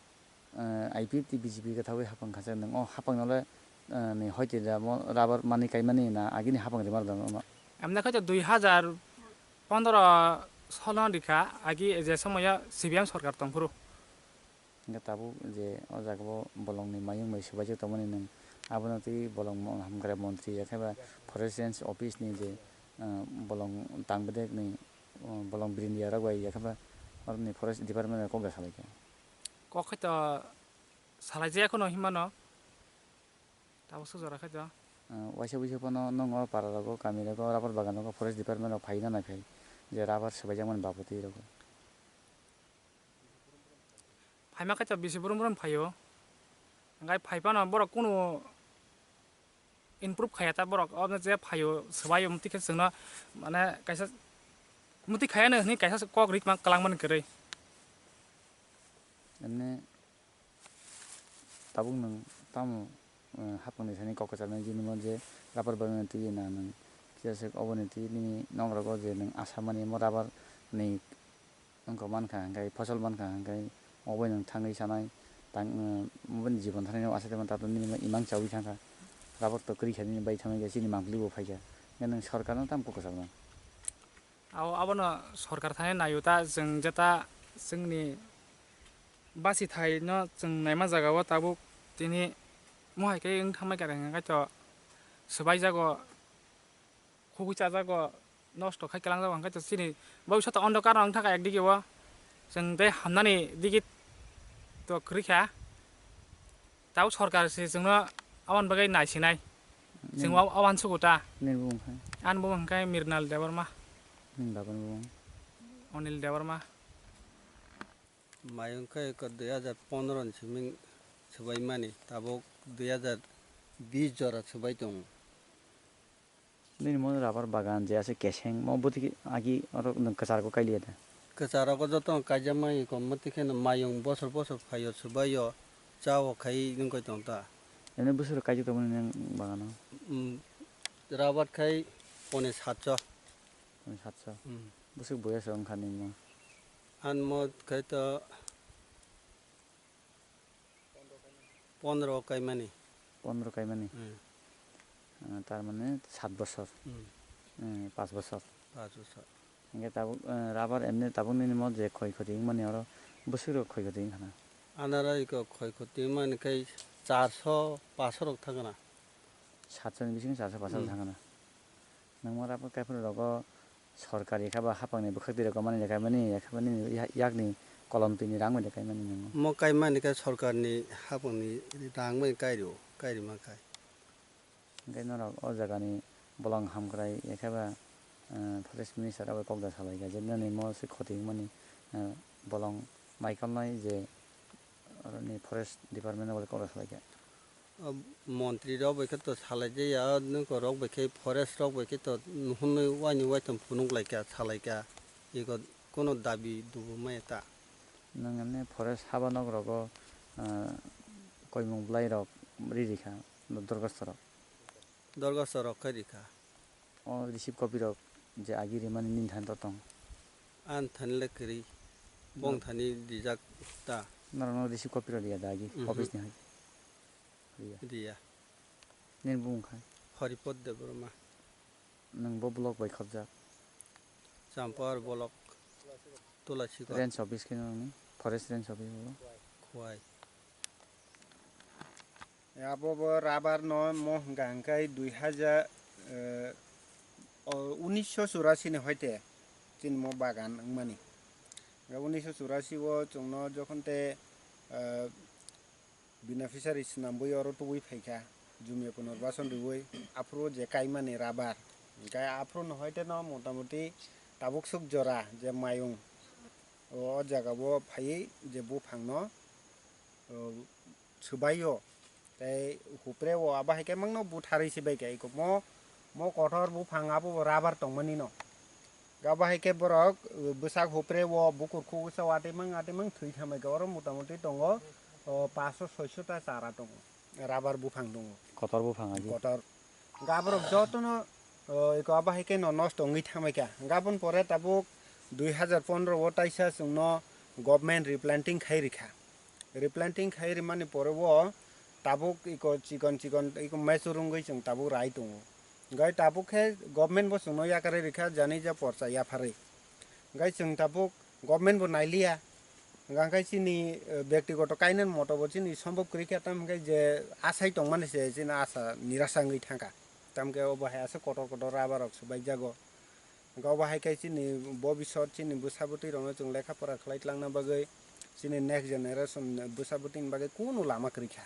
eh, I P F T B J P kwthawi hapang kha se nwng o hapang nole, eh, ni hoite da mo rubber mani kaimani na agini hapang rimar da no? Amne khaito dui hazar pondro solo rikha agi je somoyo C P M sorkar tongphuru. Hingke tabuk je o jaga o bolongni mayung bai swbaijak tongmani nwng abono twi bolong mo-, hamkrai montri yakhe ba forest range office ni je, ah, bolong tang bedek ni, ah, bolong brindia rok bai yakhe ba oroni forest department bai kok da salai kha. Kok khe to salai jaya kheno hinmano tabuk swk jora khe to. Ah, waisa buisa phano nwng o para rogo kami rogo rubber bagan rogo forest department rok phai na nai phai je rubber swbaijak mani babotwi rogo. Phaima khe to bisi brum brum phaio. Hwnkhai phai phano borok kunu improve khaya ta borok, obo je phaio swbaio, motwi khe chwngno mane kaisa motwi khaya no hwnwi kaisa kok ri ma kwlangmani kwrwi. Emne tabuk nwng tamo, eh, hapangni thani kok kwcharnai, jini mo je rubber bagani twi na nwng kisa se oboni twi nini nok rogo je nwng asamani mo rubber ni wngkha mankha, hwnkhe phosol mankha, hwnkhe obo nwng thangwi sanai, tang, eh, bini jibon thani asai tongma tato nini imang chaui thangkha, rubber to kwrwi kha nini bai thangwi khe chini mangpili bo phaikha, hwnkhe nwng sorkarno tamo kok kwcharnai? Abo, abono sorkar thani naio ta, chwng jeta chwngni basi thaino chwng naima jagao tabuk tini mohai khe wng thangmai kha, hwnkhe to swbai jago, khugui chajago, nosto khai kwlang jago, hwnkhe to chini bhabishyat ondokar wng thangkha ekdigi o, chwng tei hamnani digi to kwrwi kha. Tabuk sorkar se chwngno aboni bagwi naisinai. Chwng Nini, o, o uansukgo ta. Nini bumung khai? Ani bumung khai Mirnal Debbarma. Nini babani bumung? Onil Debbarma. Mayung khai eko dui hajar pondro ni simi swbaimani, tabuk dui hajar bis jora swbai tongo. Nini mo rubber bagan je ase keseng, mo bwtwi agi oro nwng kwchar khe kailiya da? Kwchar rogo joto kaijak mai kom, bwtwi kheno mayung bosor bosor phaio, swbaio, chao khai wngwi tong ta. Emne bwswk kaijak tongmani nang bagano? Mm, rubber khai pone satso. Pone satso. Mm. Bwswk boyas wngkha nini mo? Ani mo khai to Pondro kaimani. Pondro kaimani? Hmm. Ah, tar mane sat bosor. Hmm. Hmm, pas bosor. Pas bosor. Hingke tabuk, eh, rubber emne tabuk nini mo je khoi khoti wngmani oro bwswk rok khoi khoti wngkha na? Anara iko khoi khoti wngmani khe charso, paso rok thangkha na. Satso ni bisingo charso, paso rok Hmm. thangkha na. Nangma rubber kaiphuru rogo Sorkari kha ba hapangni bwkhak twi rok mani de kaimani, ya kha mani ya-, yakni kolom twi ni rang bai de kaimani nang. Mo kaimani khe sorkarni hapangni rang bai kai rio, kai rima khai. Hingke norok o jagani bolong hamkrai ya khe ba, eh, forest minister abo kok da salai kha je nini mo se khoti wngmani, eh, bolong naikolnai je oroni forest department abo kok da salai kha. O montri rok bai khe to salai jaya, nuko rok bai khe forest rok bai khe to nuhunwi waini waitham phunuk lai kha, salai kha, iko kuno dabi dubu maya ta. Nwng emne forest haba nok rogo, ah, koimung bwlai rok ri rikha, dorgosto rok. Dorgosto rok khe rikha. O receipt copy rok je agi rimani nini thani to tong? Ani thani le kwrwi, bong No. thani rijak ta. Norok no receipt copy rok riya da agi Mhm. office ni hai? Riya. Riya. Nini bumung khai? Haripad Debbarma. Nwng bo block bai khobjak? Champar block, Tulasikot. Range office khe nini? Forest range office bo? Khwai. Abo bo rubber no mo hwnka hwnkhe dui hajar, eh, o, unisho churasi ni hoite chini mo bagan wngmani. Unisho churasi o chwngno jokhon te, eh, beneficiary swnambwi oro tubui phaikha, jumia punarbasan riui, aphuru je kaimani rubber, hwnkhe aphuru no hoite no motamoti tabuk swk jora je mayung, o, o jaga o phaiwi je buphang no, o, swbaio, tei hupre o abo hai khe mangno butharwi se bai kha iko mo, mo kotor buphang abo bo rubber tongmani no. Abo hai khe borok, uh, bwsak hupre o bukur khugui sa watwi mang atwi mang thwi thamai kha oro motamoti tongo, o, paanso soiso ta chara tongo, rubber buphang tongo. Kotor buphang agi? Kotor. Hwnkhe aborok jotono, o, iko abo hai khe no nosto wngwi thangbai kha. Hwnkhe aboni pore tabuk dui hajar pondro o taisa chwngno government replanting khai rikha. Replanting khai rimani pore o tabuk iko chikon chikon iko mature wngwi chwng tabuk rai tongo. Hwnkhe tabuk khe government bo chwngno yakarwi rikha, jani ja porsa yapharwi. Hwnkhe chwng tabuk government bo nailiya. Hwnkhe chini, eh, bektigoto kainani moto bo chini sombhob kwrwi khe, tamo hwnkhe je asai tongmani se chini asa nirasa wngwi thangkha. Tamo khe obo hai aswk kotor kotor rubber rok swbaikjago. Hwnkhe obo hai khe chini bobisot chini bwsa bwtwi rokno chwng lekha pora khlai tlangna bagwi, chini next generation bwsa bwtwini bagwi kunu lama kwrwi kha.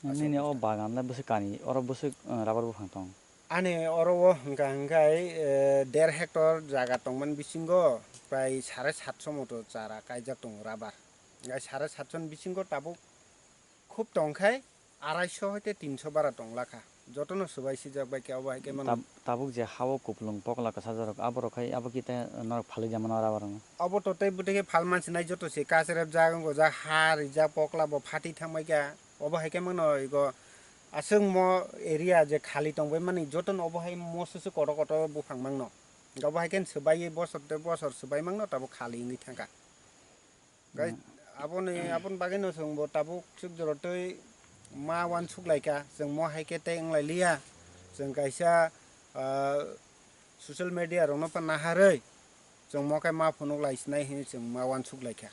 Nini o bagan le bwswk kani, oro bwswk, eh, rubber buphang tong? Ani oro o hwnkha hwnkhe, eh, der hectare jaga tongmani bisingo prai sare satso moto chara kaijak tongo rubber. Hwnkhe sare satso ni bisingo tabuk khub tongkhe araiso hoite tinso bara tong lakha. Jotono swbai sijak bai khe obo hai khe mano. Tab-, tabuk je ha-o kupulung pokla kwchajak rok, abo rok khai abo khe tei norok phalwi ja mano rubber rok no? Obo to tei bwtwi khe phal mansinai, joto se kacherep jak wng jak, ha rijak, pokla bo phatwi thangbai kha. Obo hai khe mano ego aswk mo area je khali tongbai mani jotono obo hai mo susu kotor kotor buphang mangno. Obo hai khe swbai bosor tei bosor swbai mangno tabuk khali wngwi thangkha. Gai-, hmm, aboni, aboni bagwino chwngbo tabuk chwk jorotwi ma uansuk laikha, chwng mo hai khe tei wng lai liya. Chwng kaisa, ah, social media rokno pha naharwi chwng mo khe ma phunuk lai sinai hinwi chwng ma uansuk laikha.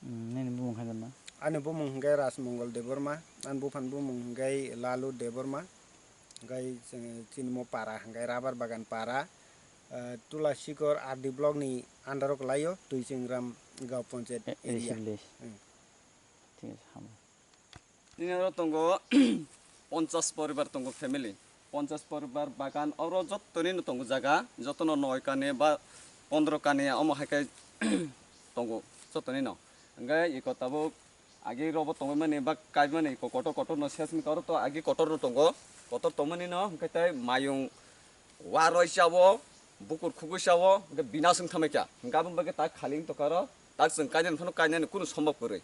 Hmm, nini bumung hai ma? Ani bumung hwnkhe Rajmongol Debbarma, ani buphani bumung hwnkhe Lalu Debbarma. Hwnkhe chini mo para hwnkhe Rabar Bagan para, eh, Tulasikor R D block ni under o kwlaio, Tuichingram Gaon Panchayat area. A C village. Hmm. Thik ase, hamo. Nini oro tongo ponchas poribar tongo family. Ponchas poribar bagan oro jottoni no tongo jaga, jotono noi kani ba pondro kani omo hai khe tongo jottoni no. Hwnkhe iko tabuk Agi robo tongmani ba kaimani ko-, kotor kotor no sesmi oro to agi kotor no tongo. Kotor tongmani no hwnkhe tei mayung waroi chao, bukur khugui chao, hwnkhe binas wng thamai kha. Hwnkhe aboni bagwi tak khali wng tongkha oro, tak chwng kainani phano kainani kunu sombab kwrwi.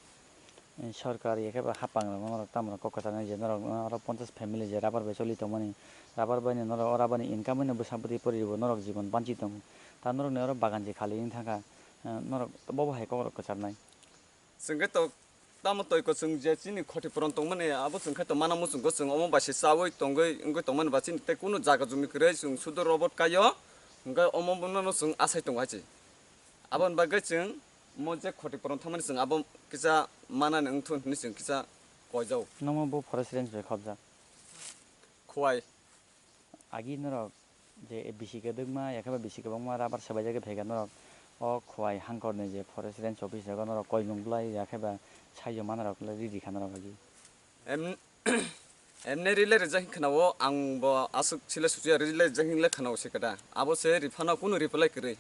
Sorkar ya khe ba hapang rok norok tamo rok kok kwchangni je norok oro ponchas family je rubber bai choli tongmani, rubber bai ni norok o rubber ni income bai no bwsa bwtwi pori bo norok jibon banchi tongo. Ta norok ni oro bagan je khali wng thangkha, norok bobo hai kok rok kwcharnai. Chwng khe to tamo twi ko chwng je chini khoti puron tongmani abo chwng khe to mana muchung ko chwng omo bai se chaui tongwi wngwi tongmani ba chini tei kunu jaga jumi kwrwi chwng sudu robot kaio hwnkhe omo bono no chwng asai tongo hai se. Aboni bagwi chwng mo je khoti puron thangmani chwng abo kisa manani wngthun hwnwi chwng kisa koijao. Nomo bo forest range bai khobjak. Khowai. Agi norok je bisi kwdwkma, ya khe ba bisi kwbangma rubber swbaijagwi phaikha norok, o Khowai hangkorni je forest range office rogo norok koimung bwlai, ya khe ba saiyo manarok riri kha norok agi. Em-, emne rile rijak hinwi khwnao, ang bo aswk sile suchiya rile rijak hinwi le khwnao se kwda. Abo se riphano kunu reply kwrwi.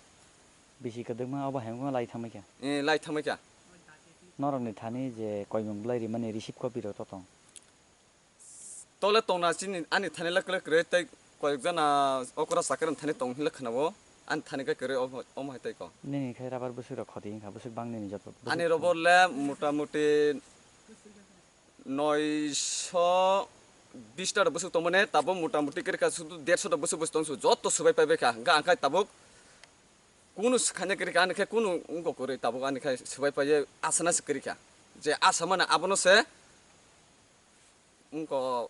Bisi kwdwkma obo hai wngkha lai thangbai kha. Eh, lai thangbai kha. Norokni thani je koimung bwlai rimani receipt copy rok to tong? Tole tongna chini ani thani le kwrwi kwrwi tei koyok jana okra chakra thani tong hinle khwnao, ani thani khe kwrwi omo, omo hai tei ko. Nini khe rubber bwswk rok khoti wngkha, bwswk bang nini joto? Ani rubber le mota moti noisho bish ta bwswk tongmani, tabuk mota moti kwrwi kha sudu derso ta bwswk bwswk tong su, joto swbai pai bai kha, hwnkhe ang khe tabuk kunu swkhaina kwrwi kha, ani khe kunu wngkha kwrwi, tabuk ani khe swbai pai asana se kwrwi kha, je asa mano abono se. Wngkha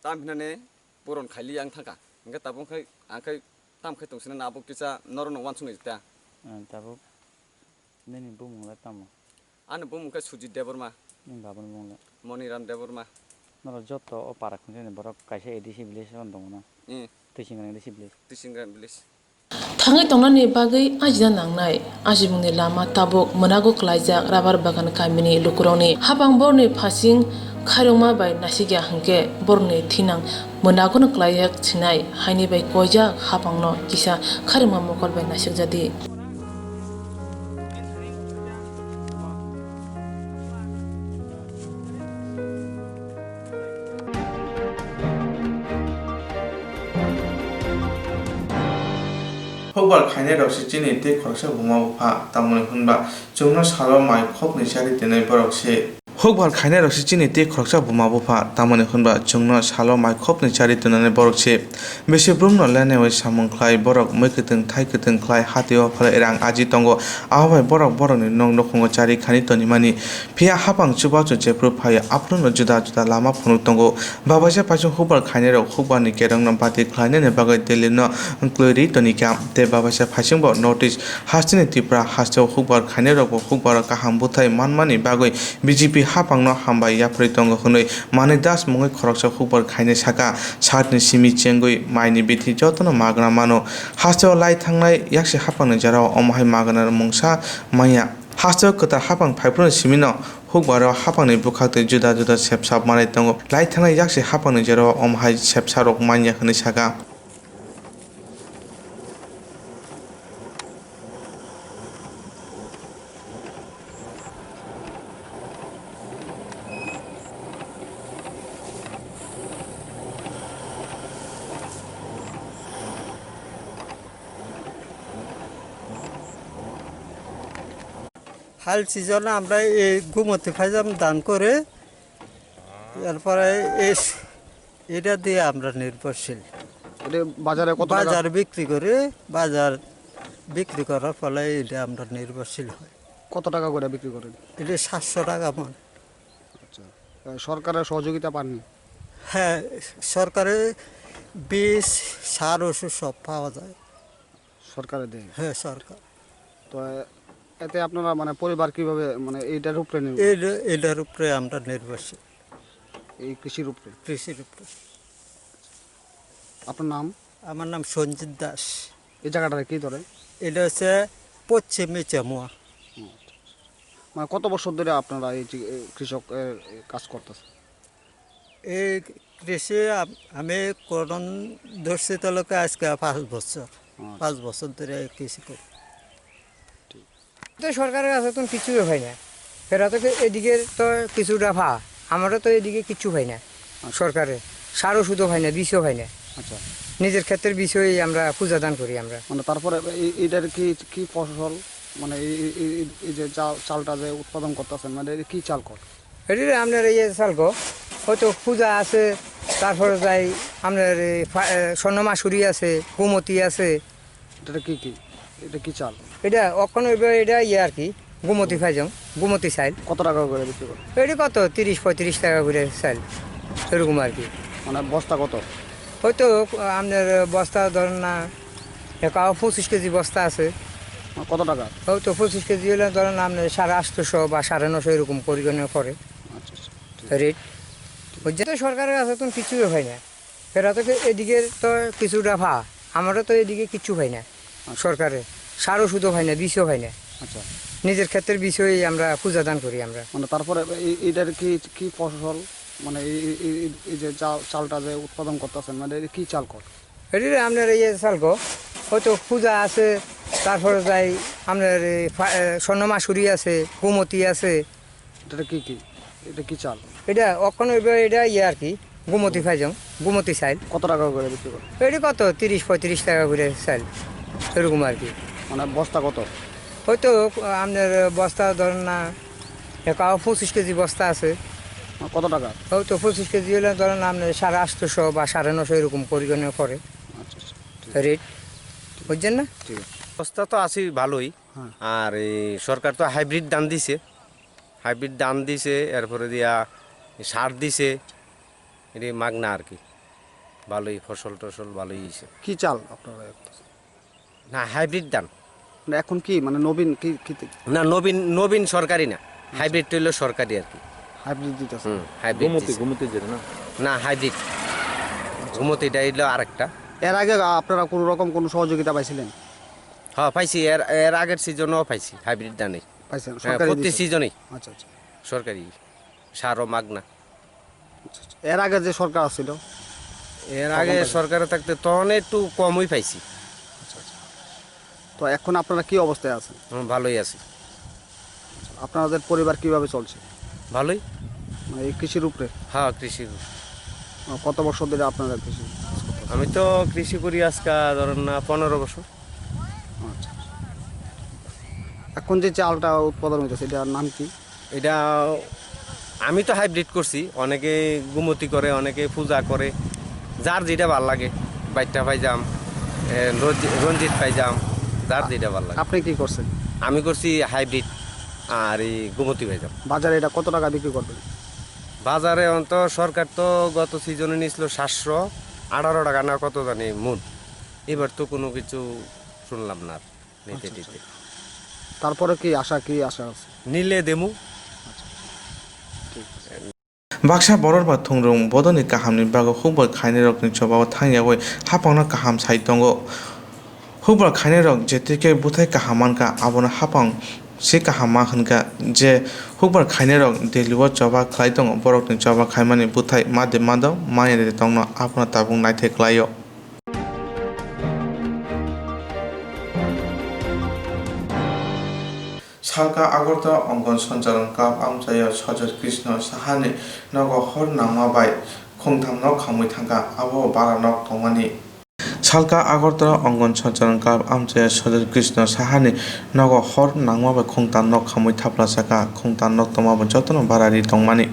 tam hinani puron khaili ang thangkha. Hwnkhe tabuk khai ang khai tam khai tongsinani abo kisa norokno uansuknai ta. Ah, tabuk nini bumung le tamo? Ani bumung khe Sujit Debbarma. Nini babani bumung le? Moniram Debbarma. Norok joto o para khunjani borok kaisa A D C village o tongo na? Eh. Twisingrang A D C village. Twisingrang village. Thangwi tongnani bagwi ajina nangnai. Ajimungni lama tabuk mwnago kwlaijak Rabar Bagan kamini lukurokni. Hapang borni phasing khairokma bai nasikya hwnkhe borokni thinang mwnagono kwlaiyak sinai, haini bai koijak hapangno kisa khairokma mokol bai nasikjadi. Hukbar khainai rok se chini tei khoroksa buma bupha, tamoni hwnba chwngno salo mai khopni chari tonwi borok se. Hukbar khainai rok se chini tei khoroksa buma bupha, tamoni hwnba chwngno salo mai khopni chari tonani borok se. Bisi brumno lenewi samung khlai borok mui kwtwng thai kwtwng khlai hatio phalwi rang aji tongo, abo bai borok borokni nok nukhungo chari khani tonimani. Phiya hapang chubachu jephru phaio, aphruno juda juda lama phunuk tongo. Babaisa phaising hukbar khainai rok hukbar ni kerong no bati khlainani bagwi Delhi no kwlwi ri toni kha. Tei babaisa phaising bo North East hasteni Tripura hasteo hukbar khainai rok bo hukbar o kaham bwthai manmani bagwi B J P hapang no hambai yapharwi tongo hwnwi Manik Das mungwi khoroksa hukbar khainai saka. Sat ni simi chengwi mai ni bithi jotono magna mano. Hasteo lai thangnai yaksi hapang ni jora o omo hai magna mungsa manya. Hasteo kwtal hapang phaiphru ni simi no hukbar o hapang ni bwkhak twi juda juda sepsa manwi tongo. Lai thangnai yaksi hapang ni jora o omo hai sepsa rok manya hwnwi saka. ফাল সিজনে আমরা এই গুমতি ফাইজাম দান করে, এরপরে এই, এটা দিয়ে আমরা নির্ভরশীল। এটা বাজারে কত টাকা? বাজার বিক্রি করে, বাজার বিক্রি করার ফলে এটা আমরা নির্ভরশীল হয়। কত টাকা করে বিক্রি করেন? এটা সাতশো টাকা মন। আচ্ছা। আহ, সরকারের সহযোগিতা পাননি? হ্যাঁ, সরকারের বীজ, সার, ওষুধ সব পাওয়া যায়। সরকারে দেয়? হ্যাঁ, সরকার। তো, এ-, এতে আপনারা, মানে, পরিবার কিভাবে, মানে, এইটার উপরে নির্ভর? এর-, এটার উপরে আমরা নির্ভরশীল। এই কৃষির উপরে? কৃষির উপরে। আপনার নাম? আমার নাম সঞ্জিত দাস। এই জায়গাটা কি ধরে? এটা হচ্ছে পশ্চিমী চামুয়া। হুম। মানে, কত বছর ধরে আপনারা এই যে, এ, কৃষক, এ, এ, কাজ করতেছেন? এই কৃষি আম-, আমি করণ ধরছি তাহলে আজকে পাঁচ বছর। আচ্ছা। পাঁচ বছর ধরে কৃষি করি। তো সরকারের কাছে তো কিছুই হয় না। এরা তো কি-, এদিকে তো কিছুটা পা, আমরা তো এদিকে কিচ্ছু পাই না। আচ্ছা। সরকারে সার ওষুধও পাই না, বিষও পাই না। আচ্ছা। নিজের ক্ষেতের বিষই আমরা পূজা দান করি আমরা। মানে, তারপরে এই, এইটার কি, কি ফসল? মানে, এই, এই, এই, এই যে চাল, চালটা যে উৎপাদন করতেছেন, মানে, এটা কি চাল কর? এটা আপনার এই যে চাল গো, হয়তো পূজা আছে, তারপরে যাই আপনার এই ফা-, এ, স্বর্ণ মাসুরি আছে, গোমতী আছে। এটা কি, কি? এটা কি চাল? এটা অখন হইবে, এটা ইয়ে আর কি, গোমতী ফাইজং, গোমতী চাইল। কত টাকা করে বিক্রি করে? এটা কত? তিরিশ পঁয়ত্রিশ টাকা করে চাইল, এরকম আর কি। মানে, বস্তা কত? হয়তো আপনার বস্তা ধরেন না, একাও পঁচিশ কেজি বস্তা আছে। মানে, কত টাকা? হয়তো পঁচিশ কেজি হলে ধরেন আপনার সাড়ে আটশোশো বা সাড়ে নশো এরকম পরিমাণে করে। আচ্ছা, আচ্ছা, ঠিক আছে। রেট। বুঝছেন? তো সরকারের কাছে তো কিছুই হয় না। এরা তো কি-, এদিকে তো কিছুটা পা, আমরা তো এদিকে কিচ্ছু পাই না। আচ্ছা। সরকারে সার ওষুধও পাই না, বিষও পাই না। আচ্ছা। নিজের ক্ষেতের বিষই আমরা পূজা দান করি আমরা। মানে, তারপরে এই, এইটার কি, কি ফসল? মানে, এই, এই, এই, এই, এই যে চাল, চালটা যে উৎপাদন করতেছেন, মানে, এটা কি চাল কর? এটা আপনার এই যে চাল গো, হয়তো পূজা আছে, তারপরে যাই আপনার এই ফা-, এ, স্বর্ণ মাসুরি আছে, গোমতী আছে। এটা কি, কি? এটা কি চাল? এটা অখন হইবে, এটা ইয়ে আর কি, গোমতী ফাইজং, গোমতী চাইল। কত টাকা করে বিক্রি করে? এটা কত? তিরিশ পঁয়ত্রিশ টাকা করে চাইল, এরকম আর কি। মানে, বস্তা কত? হয়তো আপনার বস্তা ধরেন না, একাও পঁচিশ কেজি বস্তা আছে। মানে, কত টাকা? হয়তো পঁচিশ কেজি হলে ধরেন আপনার সাড়ে আটশোশো বা সাড়ে নশো এরকম পরিমাণে করে। আচ্ছা, আচ্ছা, ঠিক আছে। রেট, বুঝছেন না? ঠিক আছে। অবস্থা তো আছি ভালোই। হ্যাঁ। আর এই সরকার তো হাইব্রিড ধান দিছে, হাইব্রিড ধান দিছে, এরপরে দিয়া সার দিছে, এটি মাগনা আর কি। ভালোই ফসল টসল ভালোই হয়েছে। কি চাল আপনারা এখন? না, হাইব্রিড ধান। না, এখন কি, মানে, নবীন কি, কি তে- না, নবীন, নবীন সরকারি না, হাইব্রিড হইলো সরকারি আর কি। হাইব্রিড দিতেছে? হুম, হাইব্রিড গোমতী, দিছে। গোমতী যেটা না? না, হাইব্রিড। গোমতী এটা হইলো আরেকটা। এর আগে আপনারা কোনো রকম কোনো সহযোগিতা পাইছিলেন? হ্যাঁ, পাইছি। এর, এর আগের সিজনও পাইছি হাইব্রিড ধানে। পাইছেন? হ্যাঁ, সরকারি প্রতি দিছে? সিজনেই। আচ্ছা, আচ্ছা। সরকারি। সারও মাগনা। আচ্ছা, আচ্ছা। এর আগে যে সরকার ছিল? এর আগে তখন পাইছেন? সরকারে থাকতে তখন একটু কমই পাইছি। আচ্ছা, আচ্ছা। তো এখন আপনারা কি অবস্থায় আছেন? হুম, ভালোই আছি। আপনাদের পরিবার কিভাবে চলছে? ভালোই। মানে, এই কৃষির উপরে? হ্যাঁ, কৃষির। আহ, কত বছর ধরে আপনারা কৃষি কাজ করতেছেন? আমি তো কৃষি করি আজকে, ধরেন না, পনেরো বছর। আচ্ছা, আচ্ছা। এখন যে চালটা উৎপাদন হইতেছে, এটার নাম কি? এটা আমি তো হাইব্রিড করছি, অনেকে গুমতি করে, অনেকে পূজা করে, যার যেটা ভালো লাগে। বাইট্টা পাইজাম, এ, রঞ্জি-, রঞ্জিত পাইজাম, যার যেটা ভালো লাগে। আপনি কি করছেন? আমি করছি হাইব্রিড আর এই গুমতি পাইজাম। বাজারে এটা কত টাকা বিক্রি করবেন? বাজারে অন্ত সরকার তো গত সিজনে নিয়েছিল সাতশো আঠারো টাকা না কত জানি মন, এবার তো কোনো কিছু শুনলাম না আর। নিতে আচ্ছা, দিতে। আচ্ছা। তারপরে কি আশা, কি আশা আছে? নিলে দেমু। আচ্ছা, ঠিক আছে। Baksa borok ba thungrung bodolni kahamni bagwi hukbar khainairokni chobao thangyawi haphangno kaham sai tongo. Hukbar khainairok jetikhe bwthai kaham mankha, abono haphang se kaham ma hwnkha je hukbar khainairok Delhi-o choba khlai tongo, borokni choba khaimani bwthai ma de ma do, manya de tongno, abono tabuk naithai khlaio. Salka Agartala Angan Sancharan Cup amchaio Sajal Krishna Sahani nogo hor nangma bai khungthamno khamwi thangkha, abo bara nok tongmani. Salka Agartala Angan Sancharan Club amchai Sajal Krishna Sahani nogo hor nangma bai khungtan nok khamwi thapla chakha, khungtan nok tongma bo jotono bara ri tongmani.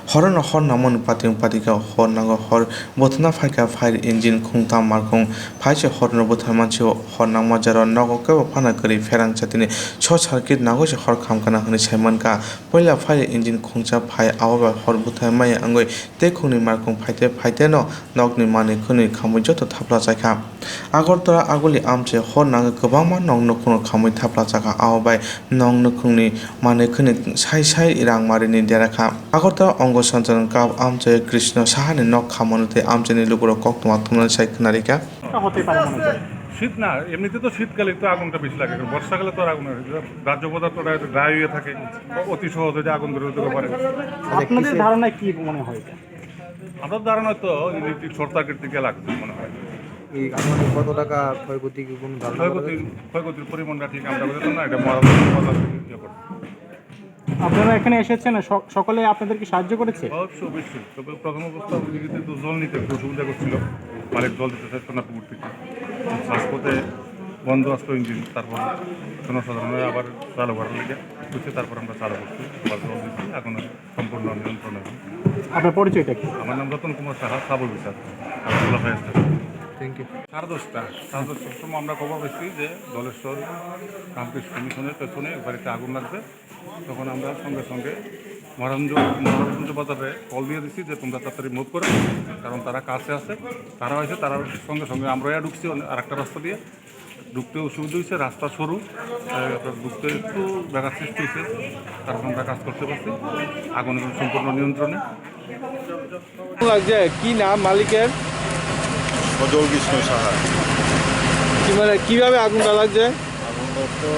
Horono hor nangmani pating patika hor nango, hor bwthana phaikha fire engine khungtam markhung phaise horno bwtharmansio, hor nangma jora nogo kebo phana kwrwi pherang chatini short circuit nangoi se hor khamkana hwnwi saimankha. Puila fire engine khungsa phai abo bai hor bwthai maya wngwi tei khungni markhung phaite phaiteno nokni manwi khwnwi khamwi joto thapla chaikha. Agartala aguli amchai hor nangwi kwbangma nok nukhungno khamwi thapla chakha, abo bai nok nukhungni manwi khwnwi sai sai rang marini derakha. Agartala Angan Sancharan Club amchai Krishna Sahani nok khamano tei amchaini lukurok koktwma thumnani sai khwnarikha. হতে পারে মনে হয়। শীত না, এমনিতে তো শীতকালে একটু আগুনটা বেশি লাগে, কারণ বর্ষাকালে তো আর আগুন হয় না। রাজ্য পদার্থটা একটু ড্রাই হয়ে থাকে, অতি সহজে যে আগুন ধরে যেতে পারে। আপনাদের ধারণায় কি মনে হয় এটা? আমরা ধারণা তো ইলেকট্রিক শর্ট সার্কিট থেকে লাগবে মনে হয়। এই আনুমানিক কত টাকা ক্ষয়ক্ষতি কি কোনো ধারণা করা ক্ষয়ক্ষতি, যাচ্ছে? ক্ষয়ক্ষতির পরিমাণটা ঠিক আমরা বলতাম না, এটা মহারাষ্ট্র সরকার থেকে ইয়ে করে। আপনারা এখানে এসেছেন, স-, সকলে আপনাদেরকে সাহায্য করেছে? অবশ্যই, অবশ্যই। তবে প্রথম অবস্থা ওদিকে তো জল নিতে একটু অসুবিধা করছিল, মালিক জল দিতে চাইছিল না পুকুর থেকে। মাঝপথে বন্ধ আসলো ইঞ্জিন, তারপর জনসাধারণরা আবার চালু করার লেগে করছে, তারপর আমরা চালু করছি, আবার জল দিচ্ছি, এখন সম্পূর্ণ নিয়ন্ত্রণে। আপনার পরিচয়টা কি? আমার নাম Ratan Kumar Saha, sub officer, Agartala fire station. Thank you. সাড়ে দশটা, সাড়ে দশটার সময় আমরা খবর পেয়েছি যে দলেশ্বর রামকৃষ্ণ মিশনের পেছনে এক বাড়িতে আগুন লাগবে। তখন আমরা সঙ্গে সঙ্গে মহারাজগঞ্জ, মহারাজগঞ্জ বাজারে কল দিয়ে দিছি যে তোমরা তাড়াতাড়ি মুভ করো, কারণ তারা কাছে আছে। তারা হয়েছে, তারা সঙ্গে সঙ্গে আমরা ঢুকছি অন্য আরেকটা রাস্তা দিয়ে, ঢুকতে অসুবিধা হয়েছে, রাস্তা সরু, তাই আপনার ঢুকতে একটু ব্যাঘাত সৃষ্টি হয়েছে, তারপর আমরা কাজ করতে পারছি। আগুন এখন সম্পূর্ণ নিয়ন্ত্রণে। লাগছে, কি নাম মালিকের? সজল কৃষ্ণ সাহা। কি মানে, কিভাবে আগুনটা লাগছে? আগুনটা তো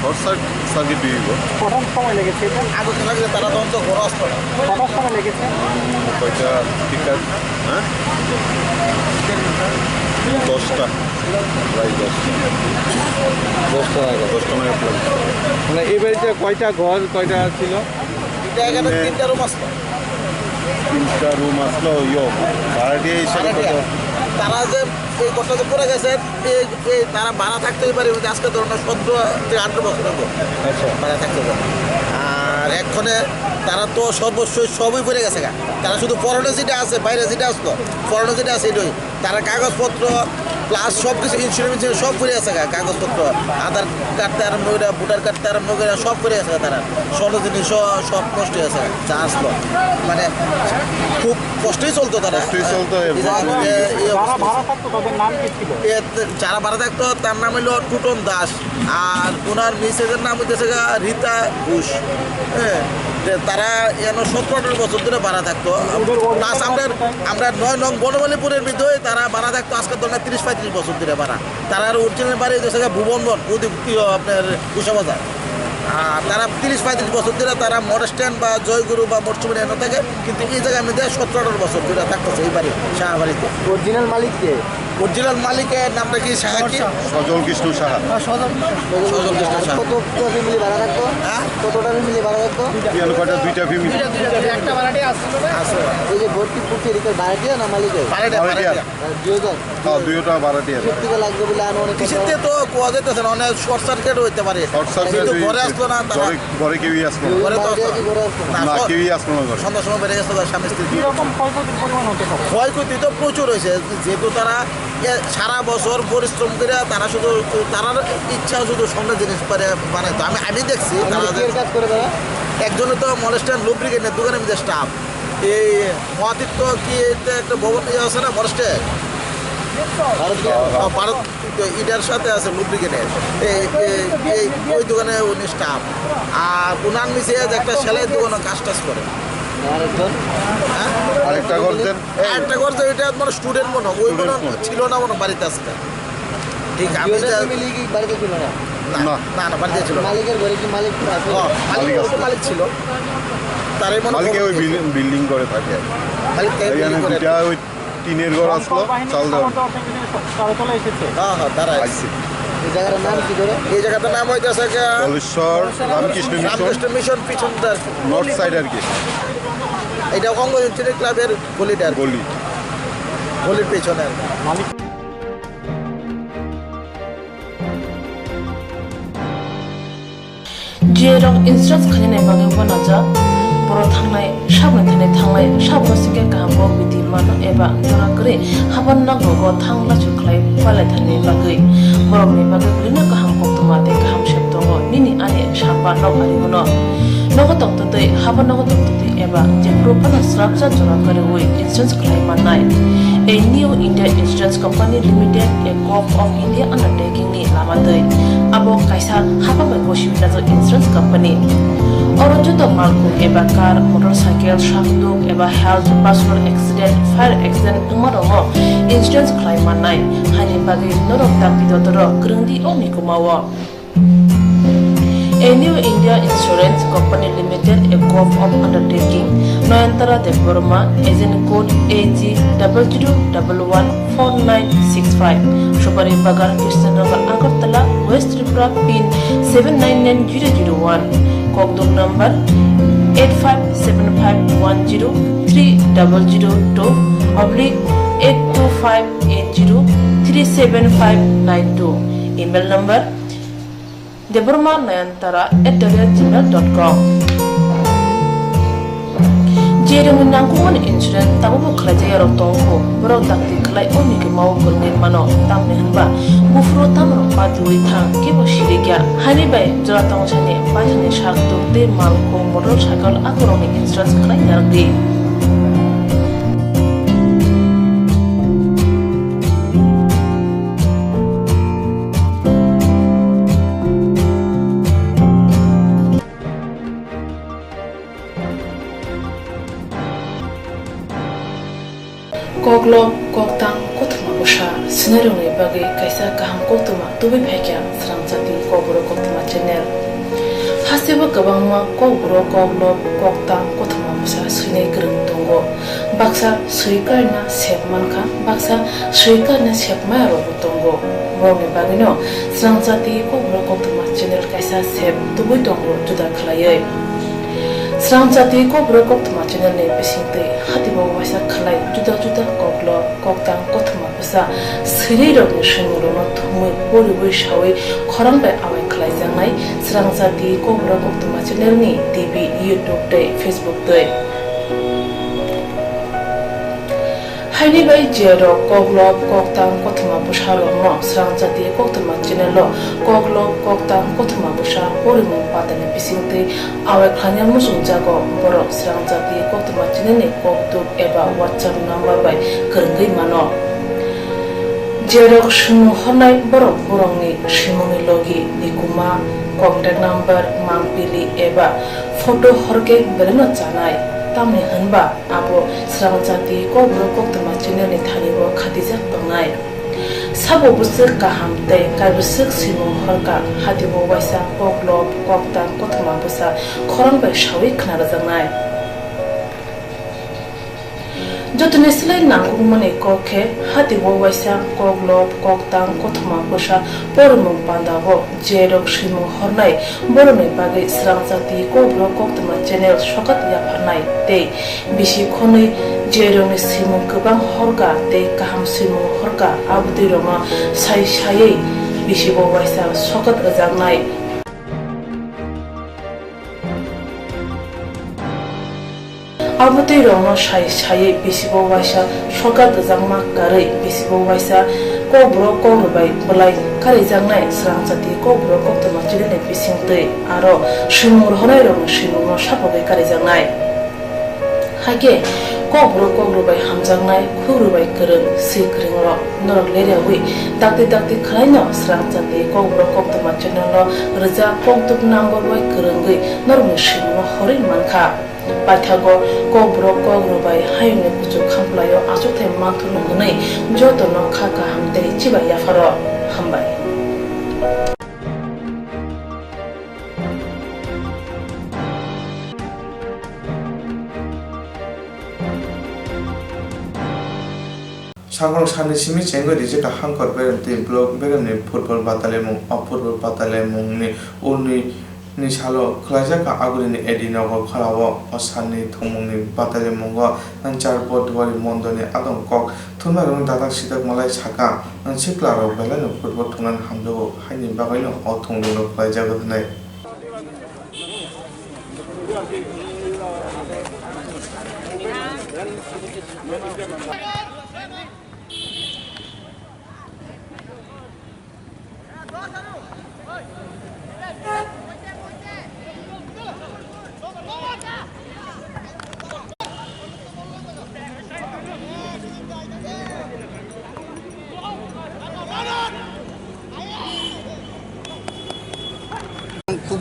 শর্ট সার্ক-, সার্কিট হইব। কটার সময় লেগেছে এটা? আগুন লাগলে তারা তখন তো ঘরে আসতো না। কটার সময় লেগেছে? উম, কয়টা? ঠিক আছে, হ্যাঁ? দশটা, প্রায় দশটা। দশটা নাগাদ। দশটা নাগাদ লাগছে। মানে, এই বাড়িতে কয়টা ঘর, কয়টা ছিল? এটা এখানে এখানে তিনটা রুম আসতো। তিনটা রুম আসলো, ইয়ো, ভাড়াটিয়া হিসাবে ভাড়াটিয়া। কত? তারা যে এই ঘরটা যে পড়ে গেছে, এই, এই তারা ভাড়া থাকতে পারে, ওই যে আজকে ধরুন সতেরো থেকে আঠারো বছর হলো আচ্ছা। ভাড়া থাকতে পারে। আর এক্ষণে তারা তো সর্বস্বই সবই পড়ে গেছে গা। তারা শুধু পরনে যেটা আছে, বাইরে যেটা আসলো, পরনে যেটা আছে এটাই। তারা কাগজপত্র প্লাস সব কিছু ইন্স্যুরেন্স সব পড়ে আছে গা, কাগজপত্র, আধার কার্ড থেকে আরম্ভ করে, ভোটার কার্ড থেকে আরম্ভ করে সব পড়ে আছে গা তারা। স্বর্ণ জিনিস সহ সব নষ্ট হয়ে আছে গা, যা আসলো। মানে খুব কষ্টই চলতো তারা। কষ্টই চলতো, এই এরকম। জায়গার মধ্যে এই যারা অবস্থা। ভাড়া থাকতো তাদের নাম কি ছিল? এ, যারা ভাড়া থাকতো তার নাম হলো টুটন দাস, আর ওনার মিসেসের নাম হইতেছে গা রীতা ঘোষ। হ্যাঁ, যে তারা এন সতেরো আঠারো বছর ধরে ভাড়া থাকতো। ওদের original প্লাস আমরা, বাড়ি কোথায়? আমরা নয় নং বনমালীপুরের ভিতরে তারা ভাড়া থাকতো আজকে ধরেন তিরিশ পঁয়ত্রিশ বছর ধরে ভাড়া। তার আর অরিজিনাল বাড়ি হইতেছে গা ভুবনবন, ওদি-, ইয়ে, আপনার কুশাবাজার। আর তারা তিরিশ পঁয়ত্রিশ বছর ধরে তারা মোটর স্ট্যান্ড বা জয়গুরু বা মরচুমনি এনে থাকে, কিন্তু এই জায়গায় আমি দেয় সতেরো আঠারো বছর ধরে থাকতেছে এই বাড়ি, শাহবাড়িতে। অরিজিনাল মালিক কে? অরিজিনাল মালিকের নামটা কি? সাহা কি? সজল কৃষ্ণ সাহা। সজল কৃষ্ণ সাহা। কত, কত ফ্যামিলি ভাড়া থাকতো? হ্যাঁ? কতটা ফ্যামিলি ভাড়া থাকতো? ইয়ান কয়টা? দুইটা ফ্যামিলি। দুইটা, দুইটা, দুইটা। একটা ভাড়াটিয়া আসছিল না? আছে। ওই যে ভর্তি করছে, এটা ভাড়াটিয়া না মালিকের? ভাড়াটিয়া, ভাড়াটিয়া। ভাড়াটিয়া। আর দুইজন? হ্যাঁ, দুইটা ভাড়াটিয়া। কিসের থেকে লাগবে বলে আনুমানিক কত? কিসের থেকে তো কোয়া যাইতেছে না, অনেক শর্ট সার্কিট হইতে পারে। শর্ট সার্কিট কিন্তু হইতে ঘরে পারে। আসলো না তারা। ঘরে, ঘরে কেউই আসলো না। ঘরে তো ভাড়াটিয়া আসলো কি ঘরে আসলো না? না, না, সব কেউই আসলো না ঘরে। সন্ধ্যার সময় বেরিয়ে গেছে তারা স্বামী স্ত্রী। কিরকম ক্ষয়ক্ষতির পরিমাণ হতে পারে? ক্ষয়ক্ষতি তো প্রচুর হয়েছে, যেহেতু তারা, এ, সারা বছর পরিশ্রম করে তারা শুধু, তারার ইচ্ছা শুধু স্বর্ণের জিনিস পারে বানাইতো। আমি, আমি দেখছি মানে তারা কি যে এর কাজ করে তারা? একজনে তো মলেস্টার লুব্রিকেন্টের দোকানের মধ্যে স্টাফ। এই মহাতীর্থ কি এটা একটা ভবন ইয়ে আছে না, মলেস্টার? ভারত কি? আহ, ভারত তো এটার সাথে আছে লুব্রিকেন্টের। এই, এই, এই, ওই দোকানে উনি স্টাফ। আর উনার নিচে যে একটা সেলাই দোকানে কাজ টাজ করে। আরেকজন? হ্যাঁ? আরেকটা করতেন। একটা করছে, এটা মানে স্টুডেন্ট মনে হয়, ওই মনে হয় স্টুডেন্ট মনে হয়। ছিল না মনে হয়, বাড়িতে আছে। ঠিক, আমি জিওদের যা- ফ্যামিলি কি বাড়িতে ছিল না? না, না। না, না, বাড়িতে ছিল না। মালিকের ঘরে কি মালিক আছে? ও, মালিক মালিক আছে। ওর মালিক ছিল। তার এই মনে হয় মালিকে ওই বিল্ডিং, বিল্ডিং করে থাকে। মালিক তাই এই বিল্ডিং আমি করে। দুইটা ওই টিনের ঘর আসলো, দমকল বাহিনী চাল দেওয়া। সামন্ত অর্থে কিন্তু তারা চলে এসেছে। হ্যাঁ, হ্যাঁ, তারা আইছে। আইছে। এই জায়গাটার নাম কি ধরে? এই জায়গাটার নাম হইতেছে গিয়া দলেশ্বর রামকৃষ্ণ মিশন। রামকৃষ্ণ মিশন পিছনটা। নর্থ সাইড আর কি। এটা অঙ্গ ইউনিয়ন ক্লাবের গলিটা আর কি। গলি। গলির পেছনে আর কি। মালিক J rok insurance khainani bagwi uanajak, borok thangnai sabni thani thanglai, sabno singkhe kaham kok bidi mano eba jora kwrwi haban nogo thang lachu khlai palai thani bagwi. Borokni bagwi bwrwino kaham koktwma tei kaham sep tongo, nini ani sapa nok ari bono. Nogo tongtwtwi, haban nogo tongtwtwi eba jephuru phano srapsa jora kwrwi insurance khlai mannai. A New India Insurance Company Limited, a Gov of India undertaking ni lama twi. Abo kaisa hapang bai gosi winajak insurance company. Oro joto malkhung eba car, motorcycle, sakduk eba health, personal accident, fire accident wngma rokno insurance khlai mannai. Haini bagwi norok dakti dotoro kwrwngdi o mikuma o. A New India Insurance Company Limited, a Gov of undertaking, Noyantara Debbarma, agent code A G double zero double one four nine six five, Supari Bagan, Krishnanagar, Agartala, West Tripura, pin seven nine nine zero zero one, kokduk number eight five seven five one zero three double zero two oblique eight two five eight zero three seven five nine two, email number debbarma nayantara at the rate gmail dot com. Jerokni nangkukmani insurance tabukbo khlaijak yarok tongkho, borok dakti khlai o mikuma o kwrwngwi mano, tamni hwnba buphuru tamrok patiwi thang kebo sirikya, haini bai jora tongsani paithani sakduk tei malkhung motorcycle akorokni insurance khlai narwkdi. Koklop, koktang, kothoma bwsa swinairokni bagwi kaisa kaham koktwma tubui phaikha Srangchati Kokborok Koktwma channel. Hasteo kwbangma kokborok, koklop, koktang, kothoma bwsa swinai kwrwng tongo. Baksa swi karina sep mankha, baksa swi karina sep maya rokbo tongo. Borokni bagwino Srangchati Kokborok Koktwma channel kaisa sep tubui tongo juda khlaiwi. Srangchati Kokborok Koktwma channel ni bisingtwi hatibo waisa khlai juda juda koklop, koktang, kothoma bwsa swinai rokni swimungrokno thumwi poriwi sawi khorang bai awai khlaijaknai Srangchati Kokborok Koktwma channel ni T V, YouTube tei Facebook twi. Haini bai jerok koklop, koktang, kothoma bwsa rokno Srangchati Koktwma channel o koklop, koktang, kothoma bwsa porimung patani bisingtwi awai khlaina muchungjago, borok Srangchati Koktwma channel ni kokduk eba WhatsApp number bai kwrwngwi mano. Jerok swimung hornai borok borokni swimungni logi, mikuma, contact number, mangpili eba photo horkhe belaino chanai, tamni hwnba abo Srangchati Kokborok Koktwma channel ni thani o khatijak tongnai. Sabo bwswk kaham tei kaibwswk swimung horkha, hatibo waisa koklop, koktang, kothoma bwsa khorang bai sawi khna rwjaknai. Jotoni slai nangkukmani kok khe, hatibo waisa koklop, koktang, kothoma bwsa porimung pandao jerok swimung hornai borokni bagwi Srangchati Kokborok Koktwma channel sokat yapharnai tei bisi khonwi jerokni swimung kwbang horkha tei kaham swimung horkha, abotwi rokno sai saiwi bisibo waisa sokat rwjaknai. Abotwi rokno sai saiwi bisibo waisa sokat rwjakma karwi bisibo waisa Kokborok Kokrwbai bwlai karijaknai Srangchati Kokborok Koktwma channel ni bisingtwi aro swimung rohornairokni swimungno sapogwi karijaknai. Hakhe Kokborok Kokrwbai hamjaknai, khukrwbai kwrwng, swi kwrwngrok norok leriawi dakti dakti khwlaino Srangchati Kokborok Koktwma channel o rwjak kokduk number bai kwrwngwi norokni swimungno horwi mankha. Paithago Kokborok Kokrwbai hayungni kuchuk khamplaio achukthai manthurno hwnwi jotono kha kaham tei chibai yapharo. Hambai. Sakno sani simi chengwi rijak kha Hangkor Berem tei Block Beremni football batalimung. O football batalimungni unini salo khwlaijak kha Agulini A D Nagar Khorao. O salni thwngmungni batalimung o Charbo Duari Mondolni adong kok thumnairokni dadak sidak malai sakha, siklarok belaino football thumnani hamjago, haini bagwino o thwngmungno khwlaijago hwnwi. খুব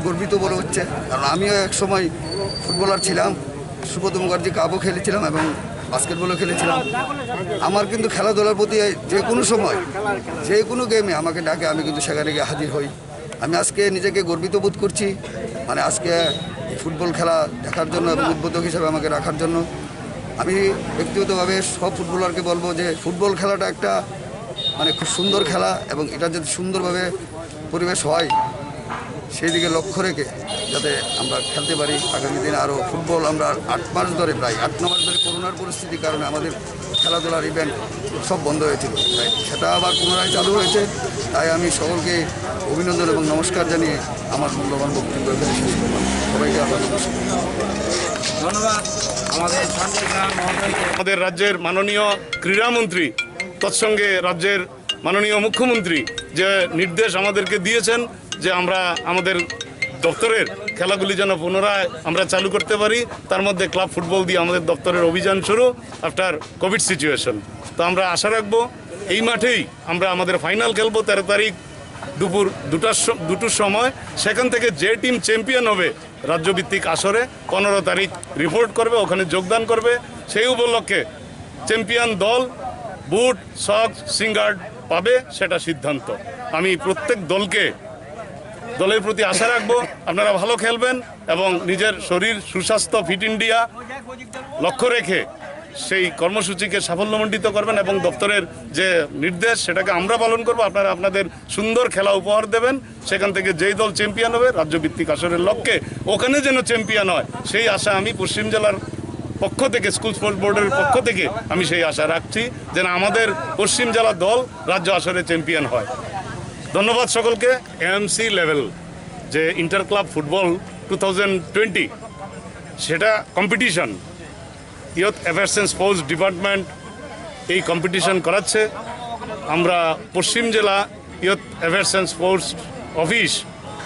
গর্বিত মনে হচ্ছে, কারণ আমিও এক সময় ফুটবলার ছিলাম, সুব্রত মুখার্জি কাপও খেলেছিলাম এবং বাস্কেটবলও খেলেছিলাম। আমার কিন্তু খেলাধুলার প্রতি যে কোনো সময়, যে কোনো গেমে আমাকে ডাকে, আমি কিন্তু সেখানে গিয়ে হাজির হই। আমি আজকে নিজেকে গর্বিত বোধ করছি, মানে, আজকে এই ফুটবল খেলা দেখার জন্য এবং উদ্বোধক হিসাবে আমাকে রাখার জন্য। আমি ব্যক্তিগতভাবে সব ফুটবলারকে বলবো যে ফুটবল খেলাটা একটা, মানে, খুব সুন্দর খেলা এবং এটা যদি সুন্দরভাবে পরিবেশ হয়, সেই দিকে লক্ষ্য রেখে যাতে আমরা খেলতে পারি। আগামী দিনে আরও ফুটবল, আমরা আট মাস ধরে, প্রায় আট ন মাস ধরে করোনার পরিস্থিতির কারণে আমাদের খেলাধুলার ইভেন্ট সব বন্ধ হয়েছিল, তাই সেটা আবার পুনরায় চালু হয়েছে। তাই আমি সকলকে অভিনন্দন এবং নমস্কার জানিয়ে আমার মূল্যবান বক্তব্য এখানে শেষ করলাম। সবাইকে আবার নমস্কার। ধন্যবাদ আমাদের সঞ্জয় কুমার মহোদয়কে। আমাদের রাজ্যের মাননীয় ক্রীড়ামন্ত্রী, তৎসঙ্গে রাজ্যের মাননীয় মুখ্যমন্ত্রী যে নির্দেশ আমাদেরকে দিয়েছেন যে আমরা আমাদের দপ্তরের খেলাগুলি যেন পুনরায় আমরা চালু করতে পারি, তার মধ্যে ক্লাব ফুটবল দিয়ে আমাদের দপ্তরের অভিযান শুরু আফটার কোভিড সিচুয়েশন। তো আমরা আশা রাখবো এই মাঠেই আমরা আমাদের ফাইনাল খেলবো তেরো তারিখ দুপুর দুটার স-, দুটোর সময়। সেখান থেকে যে টিম চ্যাম্পিয়ন হবে রাজ্যভিত্তিক আসরে পনেরো তারিখ রিপোর্ট করবে, ওখানে যোগদান করবে। সেই উপলক্ষে চ্যাম্পিয়ন দল বুট, সক্স, সিঙ্গার্ড পাবে, সেটা সিদ্ধান্ত। আমি প্রত্যেক দলকে, দলের প্রতি আশা রাখবো, আপনারা ভালো খেলবেন এবং নিজের শরীর সুস্বাস্থ্য, ফিট ইন্ডিয়া লক্ষ্য রেখে সেই কর্মসূচিকে সাফল্যমণ্ডিত করবেন এবং দপ্তরের যে নির্দেশ, সেটাকে আমরা পালন করব। আপনারা আপনাদের সুন্দর খেলা উপহার দেবেন। সেখান থেকে যেই দল চ্যাম্পিয়ন হবে, রাজ্যভিত্তিক আসরের লক্ষ্যে ওখানে যেন চ্যাম্পিয়ন হয়, সেই আশা আমি পশ্চিম জেলার পক্ষ থেকে, স্কুল স্পোর্টস বোর্ডের পক্ষ থেকে আমি সেই আশা রাখছি, যেন আমাদের পশ্চিম জেলার দল রাজ্য আসরে চ্যাম্পিয়ন হয়। ধন্যবাদ সকলকে। এএমসি লেভেল যে inter club football two thousand twenty, সেটা competition, youth affairs and sports department এই কম্পিটিশন করাচ্ছে। আমরা পশ্চিম জেলা youth affairs and sports office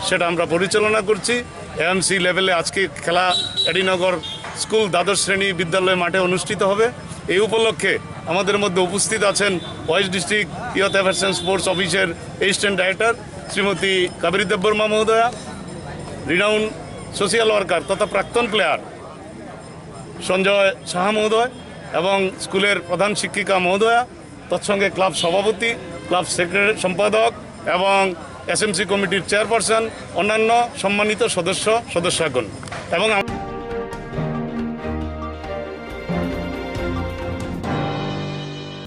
সেটা আমরা পরিচালনা করছি। এএমসি লেভেলে আজকে খেলা এডিনগর স্কুল দ্বাদশ শ্রেণী বিদ্যালয় মাঠে অনুষ্ঠিত হবে। এই উপলক্ষে আমাদের মধ্যে উপস্থিত আছেন West district youth affairs and sports অফিসের অ্যাসিস্ট্যান্ট ডাইরেক্টর শ্রীমতী কাবেরী দেববর্মা মহোদয়া, রিনাউন্ড সোশিয়াল ওয়ার্কার তথা প্রাক্তন প্লেয়ার সঞ্জয় সাহা মহোদয় এবং স্কুলের প্রধান শিক্ষিকা মহোদয়া, তৎসঙ্গে ক্লাব সভাপতি, ক্লাব সেক্রেটারি, সম্পাদক এবং এসএমসি কমিটির চেয়ারপারসন, অন্যান্য সম্মানিত সদস্য, সদস্যগণ এবং আম-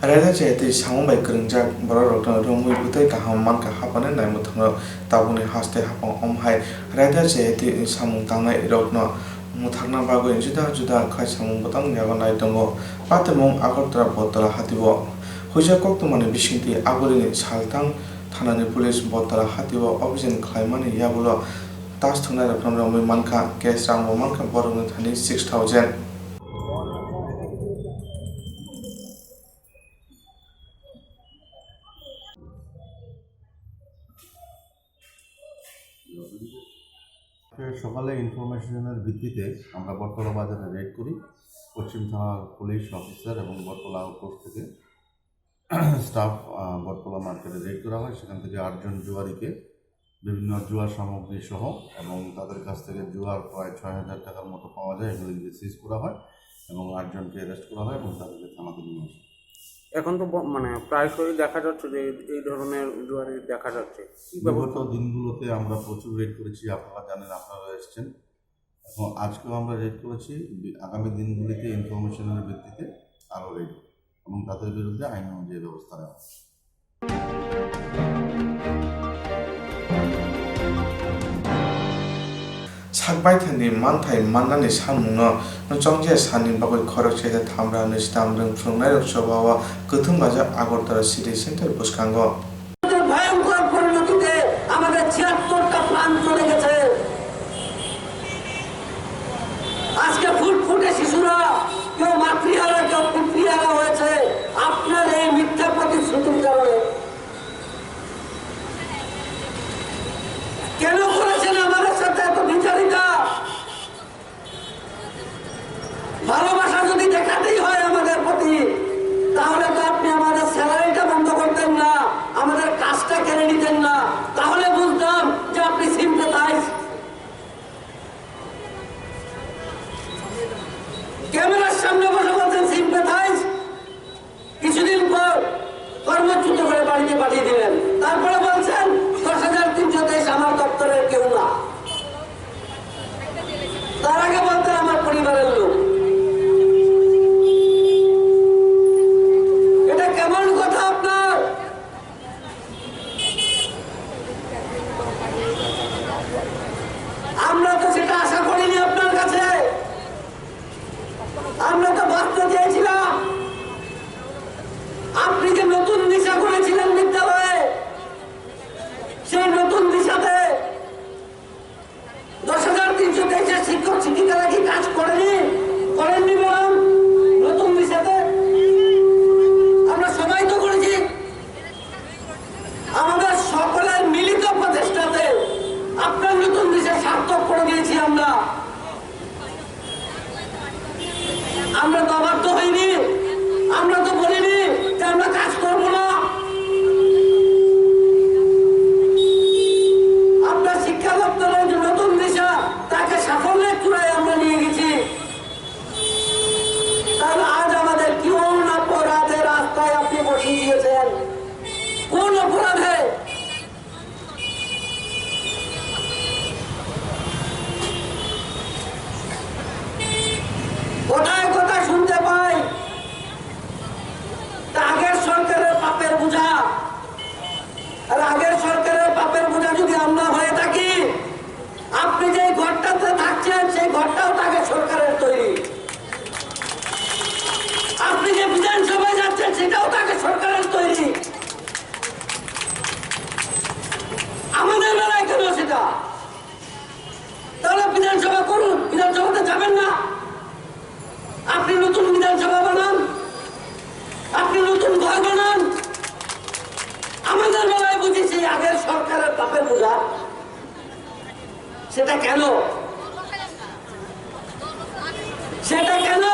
Raida chayatwi samung bai kwrwngjak borok rokno romwi bwtwi kaham mankha haphangni naimwthangno. Tabukni haste haphang omo hai raida chayatwi samung tangnai rokno mwthakna bagwi juda juda khai samung bwtang yago nai tongo. Patimung Agartala Bottola hatio huijak koktwmani bisingtwi abolini salthang thanani police Bottola hatio operation khlaimani yagulo tas thwngnairokno romwi mankha, cash rangbo mankha borokni thani six thousand. আজকে সকালে ইনফরমেশনের ভিত্তিতে আমরা বটতলা বাজারে রেড করি। পশ্চিম থানার police officer এবং বটতলা আউটপোস্ট থেকে স্টাফ, আহ, বটতলা মার্কেটে রেড করা হয়। সেখান থেকে আটজন জুয়ারিকে বিভিন্ন জুয়ার সামগ্রী সহ এবং তাদের কাছ থেকে জুয়ার প্রায় ছয় হাজার টাকার মতো পাওয়া যায়, এগুলো সিজ করা হয় এবং আটজনকে অ্যারেস্ট করা হয় এবং তাদেরকে থানাতে নিয়ে আসে। এখন তো ব-, মানে, প্রায়শই দেখা যাচ্ছে যে এই ধরনের জুয়ারি দেখা যাচ্ছে। কি ব্যবস্থা? বিগত দিনগুলোতে আমরা প্রচুর রেড করেছি, আপনারা জানেন, আপনারা এসছেন। এখন আজকেও আমরা রেড করেছি, বি-, আগামী দিনগুলিতে ইনফরমেশনের ভিত্তিতে আরও রেড হবে এবং তাদের বিরুদ্ধে আইন অনুযায়ী ব্যবস্থা নেওয়া হবে। Sak baithani manthai mannani samungno chongjaya sani bagwi khoroksa tei thamra nwichtam rwng phrwngnairok chobao kwthwng baja Agartala City Center bwskango. ভয়ঙ্কর পরিণতিতে আমাদের ছিয়াত্তরটা প্রাণ চলে গেছে। আজকে ফুটফুটে শিশুরা কেউ মাতৃহারা, কেউ পিতৃহারা আমরা তো সেটা আশা করিনি আপনার কাছে। আমরা তো ভাবতে চেয়েছিলাম, আপনি যে নতুন দিশা করেছিলেন বিদ্যালয়ে, সেই নতুন দিশাতে দশ হাজার তিনশো তেইশের শিক্ষক শিক্ষিকারা কি কাজ করেনি, করেননি বলুন? নতুন দিশাতে আমরা সবাই তো করেছি। আমাদের সকলের মিলিত প্রচেষ্টাতে আপনার নতুন দিশা সার্থক করে দিয়েছি আমরা। আমরা তো অবাধ্য হইনি, আমরা তো বলিনি যে আমরা কাজ করব না। আপনার শিক্ষা দপ্তরের যে নতুন দিশা, তাকে সাফল্যের চূড়ায় আমরা নিয়ে গেছি। তাহলে আজ আমাদের কোন অপরাধে রাস্তায় আপনি বসিয়ে দিয়েছেন? কোন অপরাধে? কোথায় কোথায় শুনতে পাই, তা আগের সরকারের পাপের বোঝা, আর আগের সরকারের পাপের বোঝা যদি আমরা হয়ে থাকি, আপনি যে ঘরটাতে থাকছেন, সেই ঘরটাও তো আগে সরকারের তৈরি। আপনি যে বিধানসভায় যাচ্ছেন, সেটাও তো আগে সরকারের তৈরি। আমাদের বেলায় কেন সেটা? তাহলে বিধানসভা করুন, বিধানসভাতে যাবেন না। আপনি নতুন বিধানসভা বানান, আপনি নতুন ঘর বানান। আমাদের বেলায় বুঝি সেই আগের সরকারের পাপের বোঝা। সেটা কেন? সেটা কেন?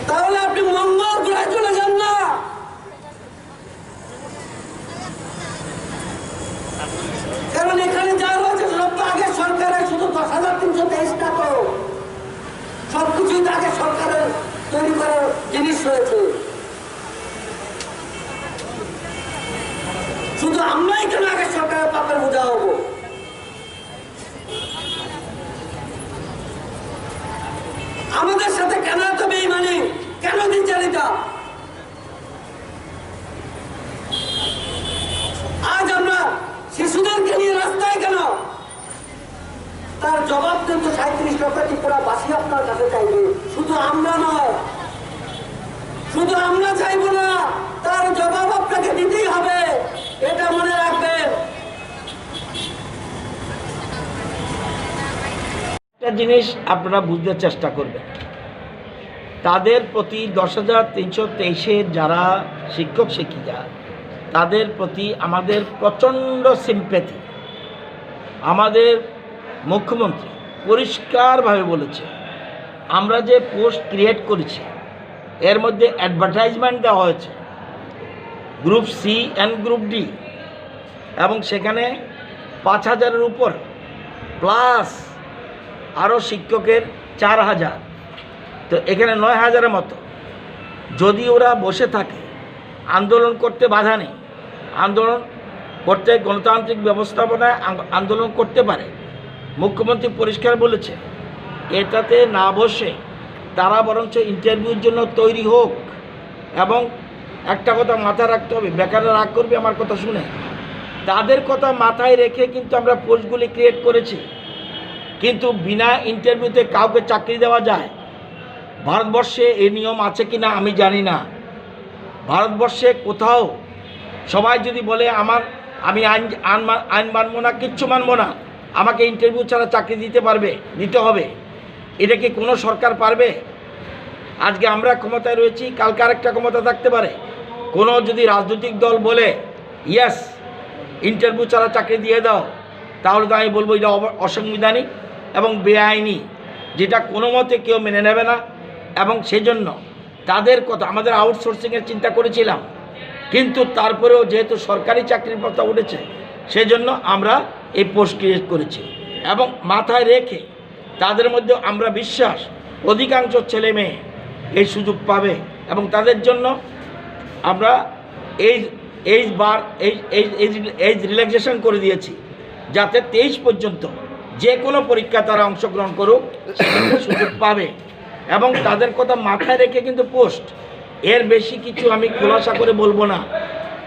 তাহলে আপনি মঙ্গল গ্রহে চলে যান না। কারণ এখানে যা রয়েছে সব তো আগে সরকারের, শুধু দশ হাজার তিনশো তেইশটা তো, সবকিছুই তো আগে সরকারের তৈরি করার জিনিস রয়েছে। শুধু আমরাই কেন আগে সরকারের পাপের বোঝা হবো? আমাদের সাথে কেন এত বেইমানি, কেন দ্বিচারিতা? আজ আমরা শিশুদেরকে নিয়ে রাস্তায় কেন? তার জবাব কিন্তু সাঁইত্রিশ লক্ষ ত্রিপুরাবাসী আপনার কাছে চাইবে, শুধু আমরা নয়, শুধু আমরা চাইবো না, তার জবাব আপনাকে দিতেই হবে, এটা মনে রাখবেন। একটা জিনিস আপনারা বুঝতে চেষ্টা করবেন, তাদের প্রতি দশ হাজার তিনশো তেইশের যারা শিক্ষক শিক্ষিকা, তাদের প্রতি আমাদের প্রচণ্ড সিম্প্যাথি। আমাদের মুখ্যমন্ত্রী পরিষ্কারভাবে বলেছে, আমরা যে পোস্ট ক্রিয়েট করেছি, এর মধ্যে অ্যাডভার্টাইজমেন্ট দেওয়া হয়েছে group C and group D, এবং সেখানে পাঁচ হাজারের উপর প্লাস আরও শিক্ষকের চার হাজার, তো এখানে নয় হাজারের মতো। যদি ওরা বসে থাকে, আন্দোলন করতে বাধা নেই, আন্দোলন করতে, গণতান্ত্রিক ব্যবস্থাপনায় আং-, আন্দোলন করতে পারে। মুখ্যমন্ত্রী পরিষ্কার বলেছে, এটাতে না বসে তারা বরঞ্চ ইন্টারভিউর জন্য তৈরি হোক। এবং একটা কথা মাথায় রাখতে হবে, বেকাররা রাগ করবে আমার কথা শুনে, তাদের কথা মাথায় রেখে কিন্তু আমরা পোস্টগুলি ক্রিয়েট করেছি। কিন্তু বিনা ইন্টারভিউতে কাউকে চাকরি দেওয়া যায়? ভারতবর্ষে এই নিয়ম আছে কি না আমি জানি না। ভারতবর্ষে কোথাও সবাই যদি বলে, "আমার, আমি আইন, আইন মা-, আইন মানবো না, কিচ্ছু মানবো না, আমাকে ইন্টারভিউ ছাড়া চাকরি দিতে পারবে, দিতে হবে", এটা কি কোনো সরকার পারবে? আজকে আমরা ক্ষমতায় রয়েছি, কালকে আরেকটা ক্ষমতা থাকতে পারে। কোনো যদি রাজনৈতিক দল বলে, "ইয়েস, ইন্টারভিউ ছাড়া চাকরি দিয়ে দাও", তাহলে তো আমি বলবো এটা অব-, অসাংবিধানিক এবং বেআইনি, যেটা কোনো মতে কেউ মেনে নেবে না। এবং সেই জন্য তাদের কথা, আমাদের আউটসোর্সিংয়ের চিন্তা করেছিলাম, কিন্তু তারপরেও যেহেতু সরকারি চাকরির কথা উঠেছে, সেজন্য আমরা এই পোস্ট ক্রিয়েট করেছি। এবং মাথায় রেখে তাদের মধ্যে আমরা বিশ্বাস অধিকাংশ ছেলে মেয়ে এই সুযোগ পাবে এবং তাদের জন্য আমরা এই, এই বার এই, এই, এই, এই রিল্যাক্সেশন করে দিয়েছি, যাতে তেইশ পর্যন্ত যে কোনো পরীক্ষা তারা অংশগ্রহণ করুক, সেক্ষেত্রে সুযোগ পাবে। এবং তাদের কথা মাথায় রেখে কিন্তু পোস্ট, এর বেশি কিছু আমি খোলাসা করে বলবো না।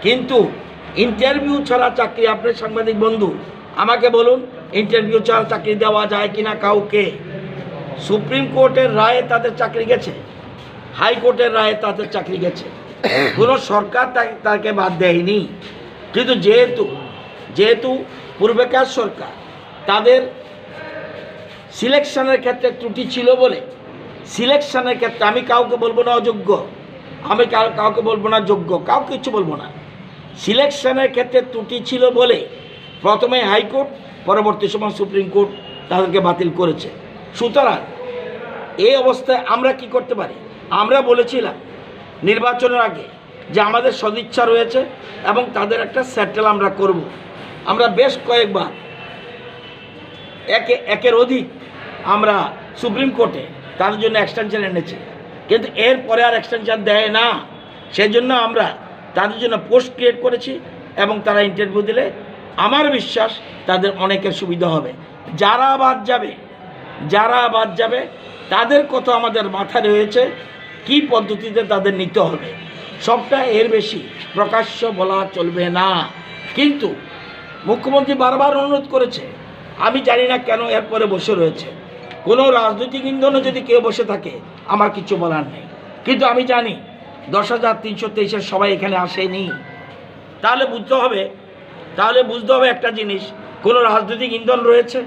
কিন্তু ইন্টারভিউ ছাড়া চাকরি, আপনার সাংবাদিক বন্ধু, আমাকে বলুন, ইন্টারভিউ ছাড়া চাকরি দেওয়া যায় কিনা কাউকে? সুপ্রিম কোর্টের রায়ে তাদের চাকরি গেছে, হাইকোর্টের রায়ে তাদের চাকরি গেছে। কোনো সরকার তা- তাকে বাদ দেয়নি। কিন্তু যেহেতু যেহেতু পূর্বেকার সরকার তাদের সিলেকশনের ক্ষেত্রে ত্রুটি ছিল বলে, সিলেকশনের ক্ষেত্রে আমি কাউকে বলবো না অযোগ্য, আমি কাউ- কাউকে বলবো না যোগ্য, কাউকে কিছু বলবো না। সিলেকশনের ক্ষেত্রে ত্রুটি ছিল বলে প্রথমে হাইকোর্ট, পরবর্তী সময় সুপ্রিম কোর্ট তাদেরকে বাতিল করেছে। সুতরাং এই অবস্থায় আমরা কি করতে পারি? আমরা বলেছিলাম নির্বাচনের আগে যে আমাদের সদিচ্ছা রয়েছে এবং তাদের একটা সেটেল আমরা করব। আমরা বেশ কয়েকবার একে একের অধিক আমরা সুপ্রিম কোর্টে তাদের জন্য এক্সটেনশন এনেছি, কিন্তু এরপরে আর এক্সটেনশন দেয় না। সেজন্য আমরা তাদের জন্য পোস্ট ক্রিয়েট করেছি এবং তারা ইন্টারভিউ দিলে আমার বিশ্বাস তাদের অনেকের সুবিধা হবে। যারা বাদ যাবে, যারা বাদ যাবে, তাদের কথা আমাদের মাথায় রয়েছে, কি পদ্ধতিতে তাদের নিতে হবে। সবটা এর বেশি প্রকাশ্য বলা চলবে না। কিন্তু মুখ্যমন্ত্রী বারবার অনুরোধ করেছে, আমি জানি না কেন এরপরে বসে রয়েছে। কোনো রাজনৈতিক ইন্ধনে যদি কেউ বসে থাকে, আমার কিছু বলার নেই। কিন্তু আমি জানি দশ হাজার তিনশো তেইশের সবাই এখানে আসেনি। তাহলে বুঝতে হবে, তাহলে বুঝতে হবে একটা জিনিস, কোনো রাজনৈতিক ইন্ধন রয়েছে,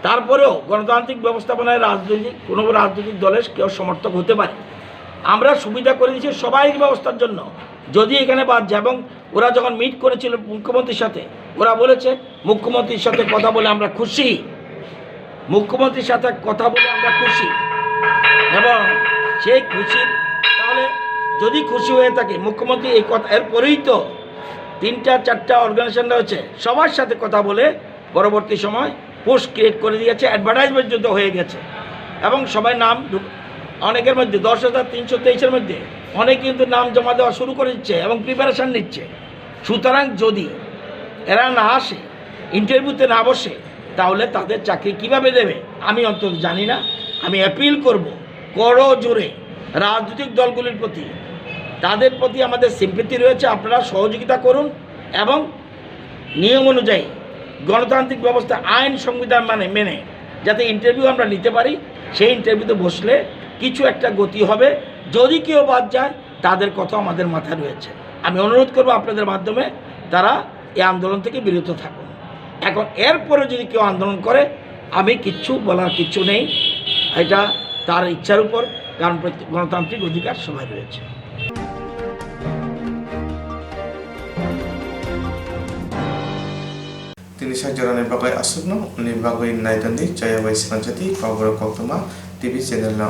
তারপরেও গণতান্ত্রিক ব্যবস্থাপনায় রাজনৈতিক, কোনো রাজনৈতিক দলের কেউ সমর্থক হতে পারে। আমরা সুবিধা করে দিচ্ছি সবাই ব্যবস্থার জন্য। যদি এখানে বাদ যায়, এবং ওরা যখন মিট করেছিল মুখ্যমন্ত্রীর সাথে, ওরা বলেছে মুখ্যমন্ত্রীর সাথে কথা বলে আমরা খুশি, মুখ্যমন্ত্রীর সাথে কথা বলে আমরা খুশি। এবং সেই খুশি, তাহলে যদি খুশি হয়ে থাকে মুখ্যমন্ত্রী এই কথা, এরপরেই তো তিনটা চারটা অর্গানাইজেশন রয়েছে, সবার সাথে কথা বলে পরবর্তী সময় পোস্ট ক্রিয়েট করে দিয়েছে, অ্যাডভার্টাইজমেন্ট যুদ্ধ হয়ে গেছে এবং সবাই নাম ঢুক-, অনেকের মধ্যে দশ হাজার তিনশো তেইশের মধ্যে অনেকে কিন্তু নাম জমা দেওয়া শুরু করে দিচ্ছে এবং প্রিপারেশন নিচ্ছে। সুতরাং যদি এরা না আসে, ইন্টারভিউতে না বসে, তাহলে তাদের চাকরি কিভাবে দেবে? আমি অন্তত জানি না। আমি অ্যাপিল করব করো জোরে রাজনৈতিক দলগুলির প্রতি, তাদের প্রতি আমাদের সিম্প্যাথি রয়েছে, আপনারা সহযোগিতা করুন এবং নিয়ম অনুযায়ী গণতান্ত্রিক ব্যবস্থা, আইন সংবিধান মানে মেনে যাতে ইন্টারভিউ আমরা নিতে পারি, সেই ইন্টারভিউতে বসলে কিছু একটা গতি হবে। যদি কেউ বাদ যায়, তাদের কথা আমাদের মাথায় রয়েছে। আমি অনুরোধ করব আপনাদের মাধ্যমে তারা এই আন্দোলন থেকে বিরত থাকুন। এখন এরপরে যদি কেউ আন্দোলন করে, আমি কিচ্ছু বলার কিচ্ছু নেই, এটা তার ইচ্ছার উপর, কারণ প্রত্যেক গণতান্ত্রিক অধিকার সবার রয়েছে। Tini sa jorani bagwi aswkno, ni bagwi naidandi chaya bai swnamjadi Kokborok Koktwma T V channel no.